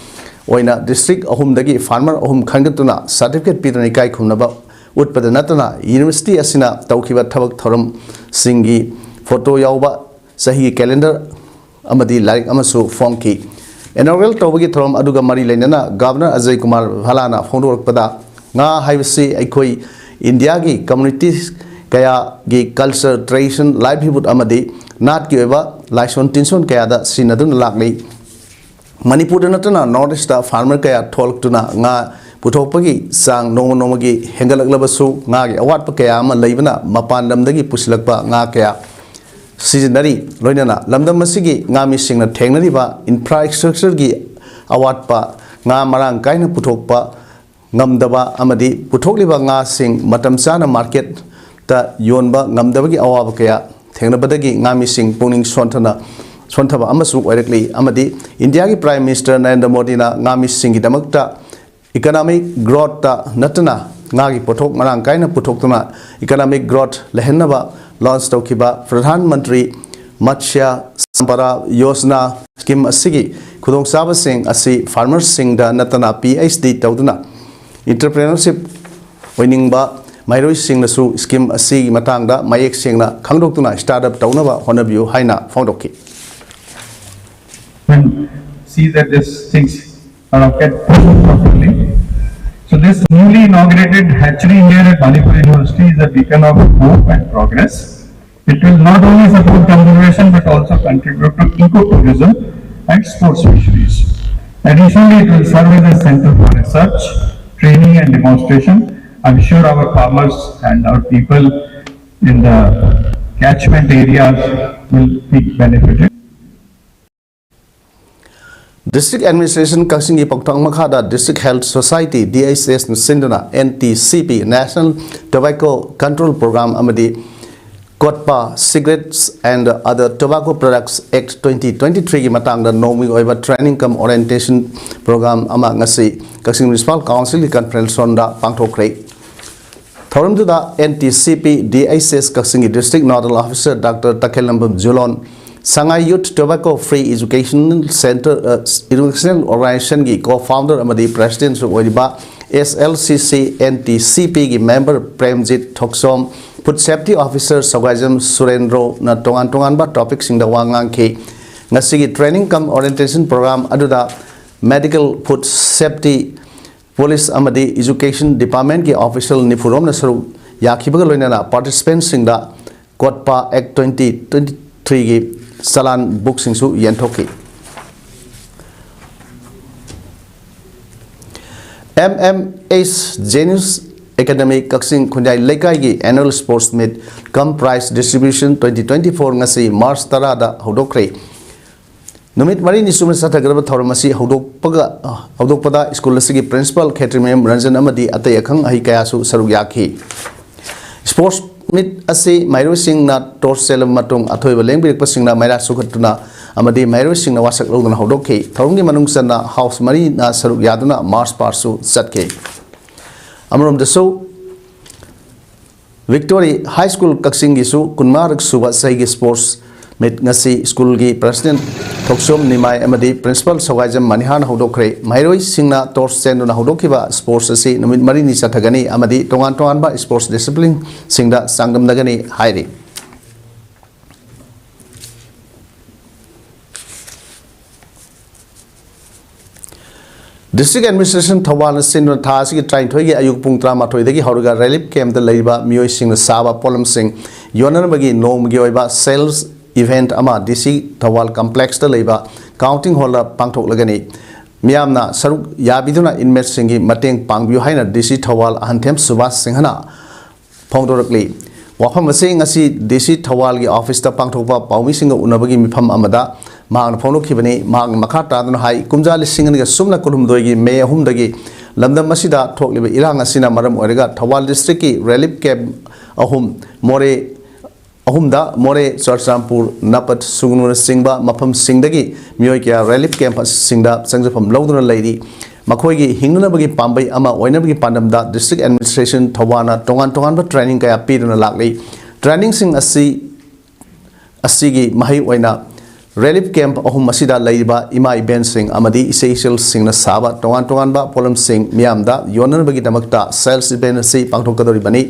ꯑꯣꯏꯅ ꯗꯤꯁꯇ꯭ꯔꯤꯛ ꯑꯍꯨꯝꯗꯒꯤ ꯐꯥꯔꯃꯔ ꯑꯍꯨꯝ ꯈꯟꯒꯠꯇꯨꯅ ꯁꯥꯔꯇꯤꯐꯤꯀꯦꯠ ꯄꯤꯗꯨꯅ ꯏꯀꯥꯏ ꯈꯨꯝꯅꯕ ꯎꯠꯄꯗ ꯅꯠꯇꯅ ꯌꯨꯅꯤꯚꯔꯁꯤꯇꯤ ꯑꯁꯤꯅ ꯇꯧꯈꯤꯕ ꯊꯕꯛ ꯊꯧꯔꯝꯁꯤꯡꯒꯤ ꯐꯣꯇꯣ ꯌꯥꯎꯕ ꯆꯍꯤꯒꯤ ꯀꯦꯂꯦꯟꯗꯔ ꯑꯃꯗꯤ ꯂꯥꯏꯔꯤꯛ ꯑꯃꯁꯨ ꯐꯣꯡꯈꯤ꯫ ꯏꯅꯣꯒ꯭ꯔꯦꯜ ꯇꯧꯕꯒꯤ ꯊꯧꯔꯝ ꯑꯗꯨꯒ ꯃꯔꯤ ꯂꯩꯅꯅ ꯒꯕꯔꯅꯔ ꯑꯖꯌ ꯀꯨꯃꯥꯔ ꯚꯥꯂꯥꯅ ꯐꯣꯡꯗꯣꯔꯛꯄꯗ, ꯉꯥ ꯍꯥꯏꯕꯁꯤ ꯑꯩꯈꯣꯏ ꯏꯟꯗꯤꯌꯥꯒꯤ ꯀꯝꯃ꯭ꯌꯨꯅꯤꯇꯤ ꯀꯌꯥꯒꯤ ꯀꯜꯆꯔ, ꯇ꯭ꯔꯦꯗꯤꯁꯟ, ꯂꯥꯏꯚꯂꯤꯍꯨꯗ ꯑꯃꯗꯤ ꯅꯥꯠꯀꯤ ꯑꯣꯏꯕ ꯂꯥꯏꯁꯣꯟ ꯇꯤꯟꯁꯣꯟ ꯀꯌꯥꯗ ꯁꯤꯖꯤꯟꯅꯗꯨꯅ ꯂꯥꯛꯂꯤ꯫ ꯃꯅꯤꯄꯨꯔꯗ ꯅꯠꯇꯅ ꯅꯣꯔꯠ ꯏꯁꯇ ꯐꯥꯔꯃꯔ ꯀꯌꯥ ꯊꯣꯛꯂꯛꯇꯨꯅ ꯉꯥ ꯄꯨꯊꯣꯛꯄꯒꯤ ꯆꯥꯡ ꯅꯣꯡꯃ ꯅꯣꯡꯃꯒꯤ ꯍꯦꯟꯒꯠꯂꯛꯂꯕꯁꯨ, ꯉꯥꯒꯤ ꯑꯋꯥꯠꯄ ꯀꯌꯥ ꯑꯃ ꯂꯩꯕꯅ ꯃꯄꯥꯟ ꯂꯝꯗꯒꯤ ꯄꯨꯁꯤꯜꯂꯛꯄ ꯉꯥ ꯀꯌꯥ ꯁꯤꯖꯤꯟꯅꯔꯤ꯫ ꯂꯣꯏꯅꯅ ꯂꯝꯗꯝ ꯑꯁꯤꯒꯤ ꯉꯥꯃꯤꯁꯤꯡꯅ ꯊꯦꯡꯅꯔꯤꯕ ꯏꯟꯐ꯭ꯔꯥꯁ꯭ꯇ꯭ꯔꯛꯆꯔꯒꯤ ꯑꯋꯥꯠꯄ, ꯉꯥ ꯃꯔꯥꯡ ꯀꯥꯏꯅ ꯄꯨꯊꯣꯛꯄ ꯉꯝꯗꯕ ꯑꯃꯗꯤ ꯄꯨꯊꯣꯛꯂꯤꯕ ꯉꯥꯁꯤꯡ ꯃꯇꯝ ꯆꯥꯅ ꯃꯥꯔꯀꯦꯠꯇ ꯌꯣꯟꯕ ꯉꯝꯗꯕꯒꯤ ꯑꯋꯥꯕ ꯀꯌꯥ ꯊꯦꯡꯅꯕꯗꯒꯤ ꯉꯥꯃꯤꯁꯤꯡ ꯄꯨꯛꯅꯤꯡ ꯁꯣꯟꯊꯅ, ꯁꯣꯟꯊꯕ ꯑꯃꯁꯨ ꯑꯣꯏꯔꯛꯂꯤ꯫ ꯑꯃꯗꯤ ꯏꯟꯗꯤꯌꯥꯒꯤ ꯄ꯭ꯔꯥꯏꯝ ꯃꯤꯅꯤꯁꯇꯔ ꯅꯔꯦꯟꯗ꯭ꯔ ꯃꯣꯗꯤꯅ ꯉꯥꯃꯤꯁꯤꯡꯒꯤꯗꯃꯛꯇ ꯏꯀꯣꯅꯣꯃꯤꯛ ꯒ꯭ꯔꯣꯠꯇ ꯅꯠꯇꯅ ꯉꯥꯒꯤ ꯄꯣꯠꯊꯣꯛ ꯃꯔꯥꯡ ꯀꯥꯏꯅ ꯄꯨꯊꯣꯛꯇꯨꯅ ꯏꯀꯣꯅꯣꯃꯤꯛ ꯒ꯭ꯔꯣꯠ ꯂꯩꯍꯟꯅꯕ ꯂꯣꯟꯆ ꯇꯧꯈꯤꯕ ꯄ꯭ꯔꯙꯥꯟ ꯃꯟꯇ꯭ꯔꯤ ꯃꯠꯁ꯭ꯌ ꯁꯝꯄꯥꯗꯥ ꯌꯣꯖꯅꯥ ꯁ꯭ꯀꯤꯝ ꯑꯁꯤꯒꯤ ꯈꯨꯗꯣꯡꯆꯥꯕꯁꯤꯡ ꯑꯁꯤ ꯐꯥꯔꯃꯔꯁꯤꯡꯗ ꯅꯠꯇꯅ ꯄꯤ ꯑꯩꯆ ꯗꯤ ꯇꯧꯗꯨꯅ ꯏꯟꯇꯔꯄ꯭ꯔꯦꯅꯔꯁꯤꯞ ꯑꯣꯏꯅꯤꯡꯕ ꯃꯍꯩꯔꯣꯏꯁꯤꯡꯅꯁꯨ ꯁ꯭ꯀꯤꯝ ꯑꯁꯤꯒꯤ ꯃꯇꯥꯡꯗ ꯃꯌꯦꯛ ꯁꯦꯡꯅ ꯈꯪꯗꯣꯛꯇꯨꯅ ꯁ꯭ꯇꯥꯔꯠ ꯑꯞ ꯇꯧꯅꯕ ꯍꯣꯠꯅꯕꯤꯌꯨ ꯍꯥꯏꯅ ꯐꯣꯡꯗꯣꯛꯈꯤ꯫ And see that these things are kept properly. So this newly inaugurated hatchery here at Manipur University is a beacon of hope and progress. It will not only support conservation but also contribute to ecotourism and sports fisheries. Additionally, it will serve as a center for research, training and demonstration. I'm sure our farmers and our people in the catchment areas will be benefited. District Administration ꯀꯛꯆꯤꯡꯒꯤ ꯄꯥꯎꯇꯥꯛ ꯃꯈꯥꯗ District Health Society, D H S ꯅ ꯁꯤꯟꯗꯨꯅ N T C P, National Tobacco Control Program ꯑꯃꯗꯤ COTPA, Cigarettes and Other Tobacco Products Act twenty twenty-three ꯒꯤ ꯃꯇꯥꯡꯗ ꯅꯣꯡꯃꯒꯤ ꯑꯣꯏꯕ training cum orientation program ꯑꯃ ꯉꯁꯤ ꯀꯛꯆꯤꯡ Municipal Council ꯒꯤ conference hall ꯗ ꯄꯥꯡꯊꯣꯛꯈ꯭ꯔꯦ꯫ ꯊꯧꯔꯝꯗꯨꯗ N T C P D H S ꯀꯛꯆꯤꯡꯒꯤ District Nodal Officer Doctor ꯇꯈꯦꯜꯂꯝꯕꯝ ꯖꯨꯂꯣꯟ, Sangai Youth Tobacco Free Educational Center, ꯑ, Educational Organization ꯒꯤ co-founder ꯑꯃꯗꯤ president ꯁꯨ ꯑꯣꯏꯔꯤꯕ S L C C N T C P ꯒꯤ member Premjit ꯊꯣꯛꯆꯣꯝ, food safety officer ꯁꯧꯒꯥꯏꯖꯝ ꯁꯨꯔꯦꯟꯗ꯭ꯔꯣꯅ ꯇꯣꯉꯥꯟ ꯇꯣꯉꯥꯟꯕ topic ꯁꯤꯡꯗ ꯋꯥ ꯉꯥꯡꯈꯤ꯫ ꯉꯁꯤꯒꯤ training cum orientation program ꯑꯗꯨꯗ medical, food safety, police ꯑꯃꯗꯤ education department ꯀꯤ official ꯅꯤꯐꯨ ꯔꯣꯝꯅ ꯁꯔꯨꯛ ꯌꯥꯈꯤꯕꯒ ꯂꯣꯏꯅꯅ participant ꯁꯤꯡꯗ COTPA Act twenty twenty-three ꯒꯤ ꯆꯂꯥꯟ book ꯁꯤꯡꯁꯨ ꯌꯦꯟꯊꯣꯛꯈꯤ꯫ M M S Genius Academy ꯀꯛꯆꯤꯡ ꯈꯨꯟꯌꯥꯏ ꯂꯩꯀꯥꯏꯒꯤ annual sports meet cum prize distribution twenty twenty-four ꯉꯁꯤ March ꯇꯔꯥꯗ ꯍꯧꯗꯣꯛꯈ꯭ꯔꯦ꯫ ꯅꯨꯃꯤꯠ ꯃꯔꯤꯅꯤ ꯆꯨꯞꯅ ꯆꯠꯊꯒꯗꯕ ꯊꯧꯔꯝ ꯑꯁꯤ ꯍꯧꯗꯣꯛꯄꯒ, ꯍꯧꯗꯣꯛꯄꯗ ꯁ꯭ꯀꯨꯜ ꯑꯁꯤꯒꯤ principal ꯈꯦꯇ꯭ꯔꯤꯃꯌꯨꯝ ꯔꯟꯖꯟ ꯑꯃꯗꯤ ꯑꯇꯩ ꯑꯈꯪ ꯑꯍꯩ ꯀꯌꯥꯁꯨ ꯁꯔꯨꯛ ꯌꯥꯈꯤ꯫ Sports meet ꯑꯁꯤ ꯃꯍꯩꯔꯣꯏꯁꯤꯡꯅ toss ꯆꯦꯜꯂꯕ ꯃꯇꯨꯡ ꯑꯊꯣꯏꯕ ꯂꯦꯡꯕꯤꯔꯛꯄꯁꯤꯡꯅ ꯃꯩꯔꯥ ꯁꯨꯈꯠꯇꯨꯅ ꯑꯃꯗꯤ ꯃꯍꯩꯔꯣꯏꯁꯤꯡꯅ ꯋꯥꯁꯛ ꯂꯧꯗꯨꯅ ꯍꯧꯗꯣꯛꯈꯤ꯫ ꯊꯧꯔꯝꯒꯤ ꯃꯅꯨꯡ ꯆꯟꯅ house ꯃꯔꯤꯅ ꯁꯔꯨꯛ ꯌꯥꯗꯨꯅ march past ꯁꯨ ꯆꯠꯈꯤ꯫ ꯑꯃꯔꯣꯝꯗꯁꯨ, Victory High School ꯀꯛꯆꯤꯡꯒꯤꯁꯨ ꯀꯨꯟꯃꯉꯥꯔꯛ ꯁꯨꯕ ꯆꯍꯤꯒꯤ sports meet ꯉꯁꯤ ꯁ꯭ꯀꯨꯜꯒꯤ president ꯊꯣꯛꯆꯣꯝ ꯅꯤꯃꯥꯏ ꯑꯃꯗꯤ principal ꯁꯧꯒꯥꯏꯖꯝ ꯃꯅꯤꯍꯥꯔꯅ ꯍꯧꯗꯣꯛꯈ꯭ꯔꯦ꯫ ꯃꯍꯩꯔꯣꯏꯁꯤꯡꯅ toss ꯆꯦꯟꯗꯨꯅ ꯍꯧꯗꯣꯛꯈꯤꯕ sports ꯑꯁꯤ ꯅꯨꯃꯤꯠ ꯃꯔꯤꯅꯤ ꯆꯠꯊꯒꯅꯤ ꯑꯃꯗꯤ ꯇꯣꯉꯥꯟ ꯇꯣꯉꯥꯟꯕ sports discipline ꯁꯤꯡꯗ ꯆꯥꯡꯗꯝꯅꯒꯅꯤ ꯍꯥꯏꯔꯤ꯫ District Administration ꯊꯧꯕꯥꯜꯅ ꯁꯤꯟꯗꯨꯅ ꯊꯥ ꯑꯁꯤꯒꯤ ꯇꯔꯥꯅꯤꯊꯣꯏꯒꯤ ꯑꯌꯨꯛ ꯄꯨꯡ ꯇꯔꯥꯃꯥꯊꯣꯏꯗꯒꯤ ꯍꯧꯔꯒ relief camp ꯇ ꯂꯩꯔꯤꯕ ꯃꯤꯑꯣꯏꯁꯤꯡꯅ ꯁꯥꯕ ꯄꯣꯠꯂꯝꯁꯤꯡ ꯌꯣꯟꯅꯅꯕꯒꯤ ꯅꯣꯡꯃꯒꯤ ꯑꯣꯏꯕ sales event ꯑꯃ D C ꯊꯧꯕꯥꯜ complex ꯇ ꯂꯩꯕ counting hall ꯗ ꯄꯥꯡꯊꯣꯛꯂꯒꯅꯤ꯫ ꯃꯤꯌꯥꯝꯅ ꯁꯔꯨꯛ ꯌꯥꯕꯤꯗꯨꯅ inmate ꯁꯤꯡꯒꯤ ꯃꯇꯦꯡ ꯄꯥꯡꯕꯤꯌꯨ ꯍꯥꯏꯅ D C ꯊꯧꯕꯥꯜ ꯑꯍꯟꯊꯦꯝ ꯁꯨꯕꯥꯁ ꯁꯤꯡꯍꯅ ꯐꯣꯡꯗꯣꯔꯛꯂꯤ꯫ ꯋꯥꯐꯝ ꯑꯁꯤ ꯉꯁꯤ D C ꯊꯧꯕꯥꯜꯒꯤ office ꯇ ꯄꯥꯡꯊꯣꯛꯄ ꯄꯥꯎꯃꯤꯁꯤꯡꯒ ꯎꯅꯕꯒꯤ ꯃꯤꯐꯝ ꯑꯃꯗ ꯃꯍꯥꯛꯅ ꯐꯣꯡꯗꯣꯛꯈꯤꯕꯅꯤ꯫ ꯃꯍꯥꯛꯅ ꯃꯈꯥ ꯇꯥꯗꯨꯅ ꯍꯥꯏ, ꯀꯨꯝꯖꯥ ꯂꯤꯁꯤꯡ ꯑꯅꯤꯒ ꯁꯨꯞꯅ ꯀꯨꯟꯍꯨꯝꯗꯣꯏꯒꯤ May ꯑꯍꯨꯝꯗꯒꯤ ꯂꯝꯗꯝ ꯑꯁꯤꯗ ꯊꯣꯛꯂꯤꯕ ꯏꯔꯥꯡ ꯑꯁꯤꯅ ꯃꯔꯝ ꯑꯣꯏꯔꯒ ꯊꯧꯕꯥꯜ district ꯀꯤ relief camp ꯑꯍꯨꯝ, ꯃꯣꯔꯦ ꯑꯍꯨꯝꯗ ꯃꯣꯔꯦ, ꯆꯨꯔꯆꯥꯟꯄꯨꯔ, ꯅꯥꯄꯠ ꯁꯨꯒꯅꯨꯅꯆꯤꯡꯕ ꯃꯐꯝꯁꯤꯡꯗꯒꯤ ꯃꯤꯑꯣꯏ ꯀꯌꯥ relief camp ꯁꯤꯡꯗ ꯆꯪꯖꯐꯝ ꯂꯧꯗꯨꯅ ꯂꯩꯔꯤ꯫ ꯃꯈꯣꯏꯒꯤ ꯍꯤꯡꯅꯅꯕꯒꯤ ꯄꯥꯝꯕꯩ ꯑꯃ ꯑꯣꯏꯅꯕꯒꯤ ꯄꯥꯟꯗꯝꯗ District Administration ꯊꯧꯕꯥꯜꯅ ꯇꯣꯉꯥꯟ ꯇꯣꯉꯥꯟꯕ training ꯀꯌꯥ ꯄꯤꯗꯨꯅ ꯂꯥꯛꯂꯤ꯫ Training ꯁꯤꯡ ꯑꯁꯤ ꯑꯁꯤꯒꯤ ꯃꯍꯩ ꯑꯣꯏꯅ ꯔꯤꯂꯤꯐ ꯀꯦꯝꯞ ꯑꯍꯨꯝ ꯑꯁꯤꯗ ꯂꯩꯔꯤꯕ ꯏꯃꯥ ꯏꯕꯦꯟꯁꯤꯡ ꯑꯃꯗꯤ ꯏꯆꯦ ꯏꯆꯜꯁꯤꯡꯅ ꯁꯥꯕ ꯇꯣꯉꯥꯟ ꯇꯣꯉꯥꯟꯕ ꯄꯣꯠꯂꯝꯁꯤꯡ ꯃꯤꯌꯥꯝꯗ ꯌꯣꯟꯅꯅꯕꯒꯤꯗꯃꯛꯇ ꯁꯦꯜꯁ ꯏꯚꯦꯟꯠ ꯑꯁꯤ ꯄꯥꯡꯊꯣꯛꯀꯗꯧꯔꯤꯕꯅꯤ꯫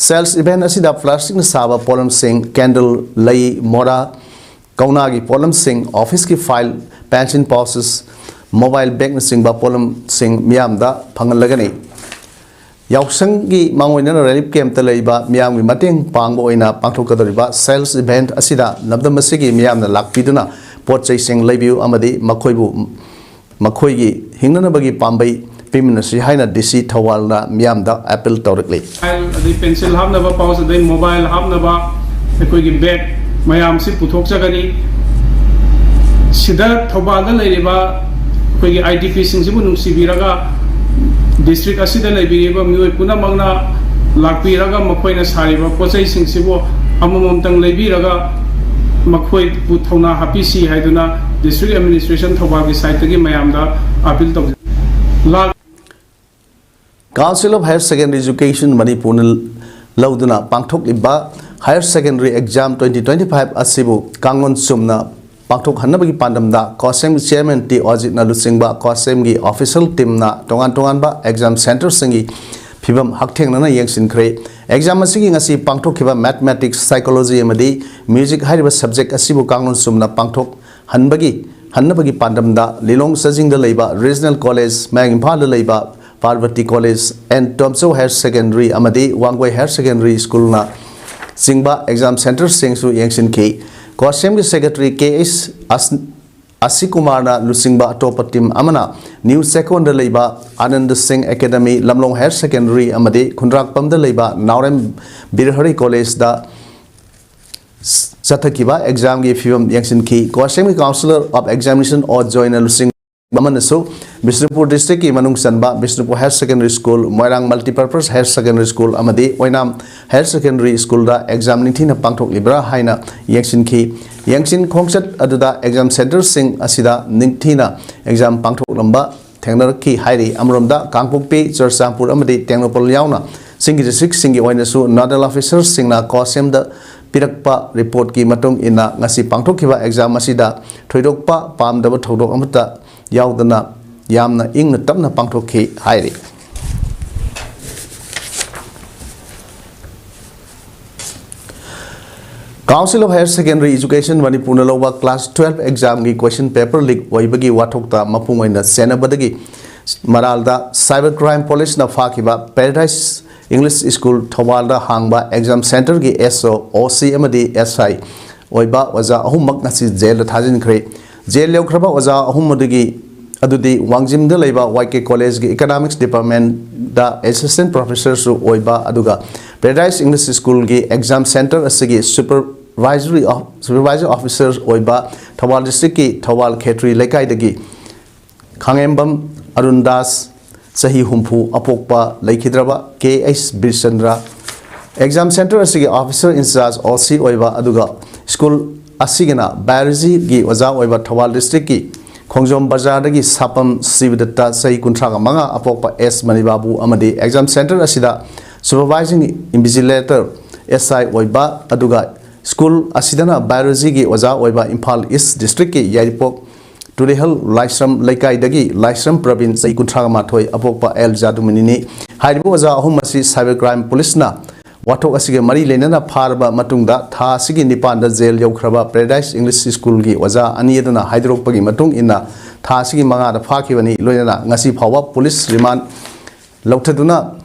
ꯁꯦꯜꯁ ꯏꯚꯦꯟꯠ ꯑꯁꯤꯗ ꯄ꯭ꯂꯥꯁꯇꯤꯛꯅ ꯁꯥꯕ ꯄꯣꯠꯂꯝꯁꯤꯡ, ꯀꯦꯟꯗꯜ, ꯂꯩ, ꯃꯣꯔꯥ, ꯀꯧꯅꯥꯒꯤ ꯄꯣꯠꯂꯝꯁꯤꯡ, ꯑꯣꯐꯤꯁꯀꯤ ꯐꯥꯏꯜ, ꯄꯦꯟꯁꯤꯜ ꯄꯥꯎꯆꯦꯁ, ꯃꯣꯕꯥꯏꯜ ꯕꯦꯒꯅꯆꯤꯡꯕ ꯄꯣꯠꯂꯝꯁꯤꯡ ꯃꯤꯌꯥꯝꯗ ꯐꯪꯍꯜꯂꯒꯅꯤ꯫ ꯌꯥꯎꯁꯪꯒꯤ ꯃꯥꯡꯑꯣꯏꯅꯅ ꯔꯤꯂꯤꯐ ꯀꯦꯝꯞꯇ ꯂꯩꯕ ꯃꯤꯌꯥꯝꯒꯤ ꯃꯇꯦꯡ ꯄꯥꯡꯕ ꯑꯣꯏꯅ ꯄꯥꯡꯊꯣꯛꯀꯗꯧꯔꯤꯕ ꯁꯦꯜꯁ ꯏꯚꯦꯟꯠ ꯑꯁꯤꯗ ꯂꯝꯗꯝ ꯑꯁꯤꯒꯤ ꯃꯤꯌꯥꯝꯅ ꯂꯥꯛꯄꯤꯗꯨꯅ ꯄꯣꯠ ꯆꯩꯁꯤꯡ ꯂꯩꯕꯤꯌꯨ ꯑꯃꯗꯤ ꯃꯈꯣꯏꯕꯨ ꯃꯈꯣꯏꯒꯤ ꯍꯤꯡꯅꯅꯕꯒꯤ ꯄꯥꯝꯕꯩ ꯄꯤꯃꯤꯟꯅꯁꯤ ꯍꯥꯏꯅ ꯗꯤ ꯁꯤ ꯊꯧꯕꯥꯜꯅ ꯃꯤꯌꯥꯝꯗ ꯑꯦꯄꯤꯜ ꯇꯧꯔꯛꯂꯤ꯫ ꯐꯥꯏꯜ, ꯑꯗꯩ ꯄꯦꯟꯁꯤꯜ ꯍꯥꯞꯅꯕ ꯄꯥꯎꯆ, ꯑꯗꯩ ꯃꯣꯕꯥꯏꯜ ꯍꯥꯞꯅꯕ ꯑꯩꯈꯣꯏꯒꯤ ꯕꯦꯒ ꯃꯌꯥꯝꯁꯤ ꯄꯨꯊꯣꯛꯆꯒꯅꯤ꯫ ꯁꯤꯗ ꯊꯧꯕꯥꯜꯗ ꯂꯩꯔꯤꯕ ꯑꯩꯈꯣꯏꯒꯤ ꯑꯥꯏ ꯗꯤ ꯄꯤꯁꯤꯡꯁꯤꯕꯨ ꯅꯨꯡꯁꯤꯕꯤꯔꯒ ꯗꯤꯁꯇ꯭ꯔꯤꯛ ꯑꯁꯤꯗ ꯂꯩꯕꯤꯔꯤꯕ ꯃꯤꯑꯣꯏ ꯄꯨꯝꯅꯃꯛꯅ ꯂꯥꯛꯄꯤꯔꯒ ꯃꯈꯣꯏꯅ ꯁꯥꯔꯤꯕ ꯄꯣꯠ ꯆꯩꯁꯤꯡꯁꯤꯕꯨ ꯑꯃꯃꯝꯇꯪ ꯂꯩꯕꯤꯔꯒ ꯃꯈꯣꯏꯕꯨ ꯊꯧꯅꯥ ꯍꯥꯞꯄꯤꯁꯤ ꯍꯥꯏꯗꯨꯅ ꯗꯤꯁꯇ꯭ꯔꯤꯛ ꯑꯦꯗꯃꯤꯅꯤꯁꯇ꯭ꯔꯦꯁꯟ ꯊꯧꯕꯥꯜꯒꯤ ꯁꯥꯏꯠꯇꯒꯤ ꯃꯌꯥꯝꯗ ꯑꯥꯄꯤꯜ ꯇꯧꯖꯔꯤ꯫ ꯂꯥꯛ- Council of Higher Secondary Education ꯃꯅꯤꯄꯨꯔꯅ ꯂꯧꯗꯨꯅ ꯄꯥꯡꯊꯣꯛꯂꯤꯕ higher secondary exam twenty twenty five ꯑꯁꯤꯕꯨ ꯀꯥꯡꯂꯣꯟ ꯆꯨꯝꯅ ꯄꯥꯡꯊꯣꯛꯍꯟꯅꯕꯒꯤ ꯄꯥꯟꯗꯝꯗ ꯀꯣꯁꯦꯝꯒꯤ ꯆꯤꯌꯔꯃꯦꯟ ꯇꯤ ꯑꯣꯖꯤꯠꯅ ꯂꯨꯆꯤꯡꯕ ꯀꯣꯁꯦꯝꯒꯤ ꯑꯣꯐꯤꯁꯤꯌꯦꯜ ꯇꯤꯝꯅ ꯇꯣꯉꯥꯟ ꯇꯣꯉꯥꯟꯕ ꯑꯦꯛꯖꯥꯝ ꯁꯦꯟꯇꯔꯁꯤꯡꯒꯤ ꯐꯤꯕꯝ ꯍꯛꯊꯦꯡꯅꯅ ꯌꯦꯡꯁꯤꯟꯈ꯭ꯔꯦ꯫ ꯑꯦꯛꯖꯥꯝ ꯑꯁꯤꯒꯤ ꯉꯁꯤ ꯄꯥꯡꯊꯣꯛꯈꯤꯕ ꯃꯦꯊꯃꯦꯇꯤꯛꯁ, ꯁꯥꯏꯀꯣꯂꯣꯖꯤ ꯑꯃꯗꯤ ꯃ꯭ꯌꯨꯖꯤꯛ ꯍꯥꯏꯔꯤꯕ ꯁꯕꯖꯦꯛ ꯑꯁꯤꯕꯨ ꯀꯥꯡꯂꯣꯟ ꯆꯨꯝꯅ ꯄꯥꯡꯊꯣꯛꯍꯟꯕꯒꯤ ꯍꯟꯅꯕꯒꯤ ꯄꯥꯟꯗꯝꯗ ꯂꯤꯂꯣꯡ ꯆꯥꯖꯤꯡꯗ ꯂꯩꯕ ꯔꯤꯖꯅꯦꯜ ꯀꯣꯂꯦꯖ, ꯃꯌꯥꯡ ꯏꯝꯐꯥꯜꯗ ꯂꯩꯕ Parbati college and Tomchou higher secondary ꯑꯃꯗꯤ ꯋꯥꯡꯒꯣꯏ ꯍꯥꯌꯔ ꯁꯦꯀꯦꯟꯗꯔꯤ ꯁ꯭ꯀꯨꯜꯅ ꯆꯤꯡꯕ ꯑꯦꯛꯖꯥꯝ ꯁꯦꯟꯇꯔꯁꯤꯡꯁꯨ ꯌꯦꯡꯁꯤꯟꯈꯤ꯫ ꯀꯣꯁꯦꯝꯒꯤ ꯁꯦꯀ꯭ꯔꯦꯇꯔꯤ ꯀꯦ ꯑꯦꯁ ꯑꯁ-, ꯑꯁꯤꯀꯨꯃꯥꯔꯅ ꯂꯨꯆꯤꯡꯕ ꯑꯇꯣꯞꯄ ꯇꯤꯝ ꯑꯃꯅ ꯅ꯭ꯌꯨ ꯆꯦꯛꯀꯣꯟꯗ ꯂꯩꯕ ꯑꯥꯅꯟꯗ ꯁꯤꯡ ꯑꯦꯀꯥꯗꯃꯤ, ꯂꯝꯂꯣꯡ ꯍꯥꯌꯔ ꯁꯦꯀꯦꯟꯗꯔꯤ ꯑꯃꯗꯤ ꯈꯨꯟꯗ꯭ꯔꯥꯛꯄꯝꯗ ꯂꯩꯕ ꯅꯥꯎꯔꯦꯝ ꯕꯤꯔꯍꯔꯤ ꯀꯣꯂꯦꯖꯗ ꯆꯠꯊꯈꯤꯕ ꯑꯦꯛꯖꯥꯝꯒꯤ ꯐꯤꯕꯝ ꯌꯦꯡꯁꯤꯟꯈꯤ꯫ ꯀꯣꯁꯦꯝꯒꯤ ꯀꯥꯎꯟꯁꯤꯂꯔ ꯑꯣꯐ ꯑꯦꯛꯖꯥꯃꯤꯅꯦꯁꯟ ꯑꯣ ꯖꯣꯏꯅ ꯂꯨꯆꯤꯡꯕ ꯑꯃꯅꯁꯨ ꯕꯤꯁꯅꯨꯄꯨꯔ ꯗꯤꯁꯇ꯭ꯔꯤꯛꯀꯤ ꯃꯅꯨꯡ ꯆꯟꯕ ꯕꯤꯁꯅꯨꯄꯨꯔ ꯍꯥꯌꯔ ꯁꯦꯀꯦꯟꯗꯔꯤ ꯁ꯭ꯀꯨꯜ, ꯃꯣꯏꯔꯥꯡ ꯃꯜꯇꯤꯄꯔꯄꯁ ꯍꯥꯌꯔ ꯁꯦꯀꯦꯟꯗꯔꯤ ꯁ꯭ꯀꯨꯜ ꯑꯃꯗꯤ ꯑꯣꯏꯅꯥꯝ ꯍꯥꯌꯔ ꯁꯦꯀꯦꯟꯗꯔꯤ ꯁ꯭ꯀꯨꯜꯗ ꯑꯦꯛꯖꯥꯝ ꯅꯤꯡꯊꯤꯅ ꯄꯥꯡꯊꯣꯛꯂꯤꯕ꯭ꯔꯥ ꯍꯥꯏꯅ ꯌꯦꯡꯁꯤꯟꯈꯤ꯫ ꯌꯦꯡꯁꯤꯟ ꯈꯣꯡꯆꯠ ꯑꯗꯨꯗ ꯑꯦꯛꯖꯥꯝ ꯁꯦꯟꯇꯔꯁꯤꯡ ꯑꯁꯤꯗ ꯅꯤꯡꯊꯤꯅ ꯑꯦꯛꯖꯥꯝ ꯄꯥꯡꯊꯣꯛꯂꯝꯕ ꯊꯦꯡꯅꯔꯛꯈꯤ ꯍꯥꯏꯔꯤ꯫ ꯑꯃꯔꯣꯝꯗ ꯀꯥꯡꯄꯣꯛꯄꯤ, ꯆꯨꯔꯆꯥꯟꯄꯨꯔ ꯑꯃꯗꯤ ꯇꯦꯡꯅꯧꯄꯜ ꯌꯥꯎꯅ ꯆꯤꯡꯒꯤ ꯗꯤꯁꯇ꯭ꯔꯤꯛꯁꯤꯡꯒꯤ ꯑꯣꯏꯅꯁꯨ ꯅꯣꯗꯦꯜ ꯑꯣꯐꯤꯁꯔꯁꯤꯡꯅ ꯀꯣꯁꯦꯝꯗ ꯄꯤꯔꯛꯄ ꯔꯤꯄꯣꯔꯠꯀꯤ ꯃꯇꯨꯡ ꯏꯟꯅ ꯉꯁꯤ ꯄꯥꯡꯊꯣꯛꯈꯤꯕ ꯑꯦꯛꯖꯥꯝ ꯑꯁꯤꯗ ꯊꯣꯏꯗꯣꯛꯄ ꯄꯥꯝꯗꯕ ꯊꯧꯗꯣꯛ ꯑꯃꯠꯇ ꯌꯥꯎꯗꯅ ꯌꯥꯝꯅ ꯏꯪꯅ ꯇꯞꯅ ꯄꯥꯡꯊꯣꯛꯈꯤ ꯍꯥꯏꯔꯤ꯫ Council of Higher Secondary Education ꯃꯅꯤꯄꯨꯔꯅ ꯂꯧꯕ class twelve examꯒꯤ question paper leak ꯑꯣꯏꯕꯒꯤ ꯋꯥꯊꯣꯛꯇ ꯃꯄꯨꯡ ꯑꯣꯏꯅ ꯆꯦꯟꯅꯕꯗꯒꯤ ꯃꯔꯥꯜꯗ cyber crime policeꯅ ꯐꯥꯈꯤꯕ Paradise English School ꯊꯧꯕꯥꯜꯗ ꯍꯥꯡꯕ exam centreꯒꯤ S O, O C ꯑꯃꯗꯤ S I ꯑꯣꯏꯕ ꯑꯣꯖꯥ ꯑꯍꯨꯝꯃꯛ ꯉꯁꯤ ꯖꯦꯜꯗ ꯊꯥꯖꯤꯟꯈ꯭ꯔꯦ꯫ ꯖꯦꯜ ꯌꯧꯈ꯭ꯔꯕ ꯑꯣꯖꯥ ꯑꯍꯨꯝ ꯑꯗꯨꯒꯤ ꯑꯗꯨꯗꯤ ꯋꯥꯡꯖꯤꯡꯗ ꯂꯩꯕ Y K Collegeꯒꯤ Economics Departmentꯗ Assistant Professorꯁꯨ ꯑꯣꯏꯕ, ꯑꯗꯨꯒ Paradise English Schoolꯒꯤ exam centre ꯑꯁꯤꯒꯤ supervisory of, supervisor officer ꯑꯣꯏꯕ ꯊꯧꯕꯥꯜ districtꯀꯤ ꯊꯧꯕꯥꯜ ꯈꯦꯇ꯭ꯔꯤ ꯂꯩꯀꯥꯏꯗꯒꯤ ꯈꯥꯉꯦꯝꯕꯝ ꯑꯔꯨꯟ ꯗꯥꯁ, ꯆꯍꯤ ꯍꯨꯝꯐꯨ, ꯑꯄꯣꯛꯄ ꯂꯩꯈꯤꯗ꯭ꯔꯕ K H ꯕꯤꯔꯆꯟꯗ꯭ꯔ, exam centre ꯑꯁꯤꯒꯤ officer in charge, O C ꯑꯣꯏꯕ, ꯑꯗꯨꯒ school ꯑꯁꯤꯒꯤꯅ biologyꯒꯤ ꯑꯣꯖꯥ ꯑꯣꯏꯕ ꯊꯧꯕꯥꯜ districtꯀꯤ ꯈꯣꯡꯖꯣꯝ ꯕꯖꯥꯔꯗꯒꯤ ꯁꯥꯄꯝ ꯁꯤꯕꯗꯠꯇ, ꯆꯍꯤ ꯀꯨꯟꯊ꯭ꯔꯥꯒ ꯃꯉꯥ, ꯑꯄꯣꯛꯄ S ꯃꯅꯤꯕꯥꯕꯨ ꯑꯃꯗꯤ exam centre ꯑꯁꯤꯗ supervising invigilator, S I ꯑꯣꯏꯕ, ꯑꯗꯨꯒ school ꯑꯁꯤꯗꯅ biologyꯒꯤ ꯑꯣꯖꯥ ꯑꯣꯏꯕ ꯏꯝꯐꯥꯜ East districtꯀꯤ ꯌꯥꯏꯔꯤꯄꯣꯛ ꯇꯨꯔꯦꯍꯜ ꯂꯥꯏꯁ꯭ꯔꯝ ꯂꯩꯀꯥꯏꯗꯒꯤ ꯂꯥꯏꯁ꯭ꯔꯝ ꯄ꯭ꯔꯕꯤꯟ, ꯆꯍꯤ ꯀꯨꯟꯊ꯭ꯔꯥꯒ ꯃꯥꯊꯣꯏ, ꯑꯄꯣꯛꯄ ꯑꯦꯜ ꯖꯥꯗꯨꯃꯅꯤꯅꯤ꯫ ꯍꯥꯏꯔꯤꯕ ꯑꯣꯖꯥ ꯑꯍꯨꯝ ꯑꯁꯤ cyber crime policeꯅ ꯋꯥꯊꯣꯛ ꯑꯁꯤꯒ ꯃꯔꯤ ꯂꯩꯅꯅ ꯐꯥꯔꯕ ꯃꯇꯨꯡꯗ ꯊꯥ ꯑꯁꯤꯒꯤ ꯅꯤꯄꯥꯟꯗ ꯖꯦꯜ ꯌꯧꯈ꯭ꯔꯕ Paradise English Schoolꯒꯤ ꯑꯣꯖꯥ ꯑꯅꯤ ꯑꯗꯨꯅ ꯍꯥꯏꯗꯣꯔꯛꯄꯒꯤ ꯃꯇꯨꯡ ꯏꯟꯅ ꯊꯥ ꯑꯁꯤꯒꯤ ꯃꯉꯥꯗ ꯐꯥꯈꯤꯕꯅꯤ꯫ ꯂꯣꯏꯅꯅ ꯉꯁꯤ ꯐꯥꯎꯕ police remand ꯂꯧꯊꯗꯨꯅ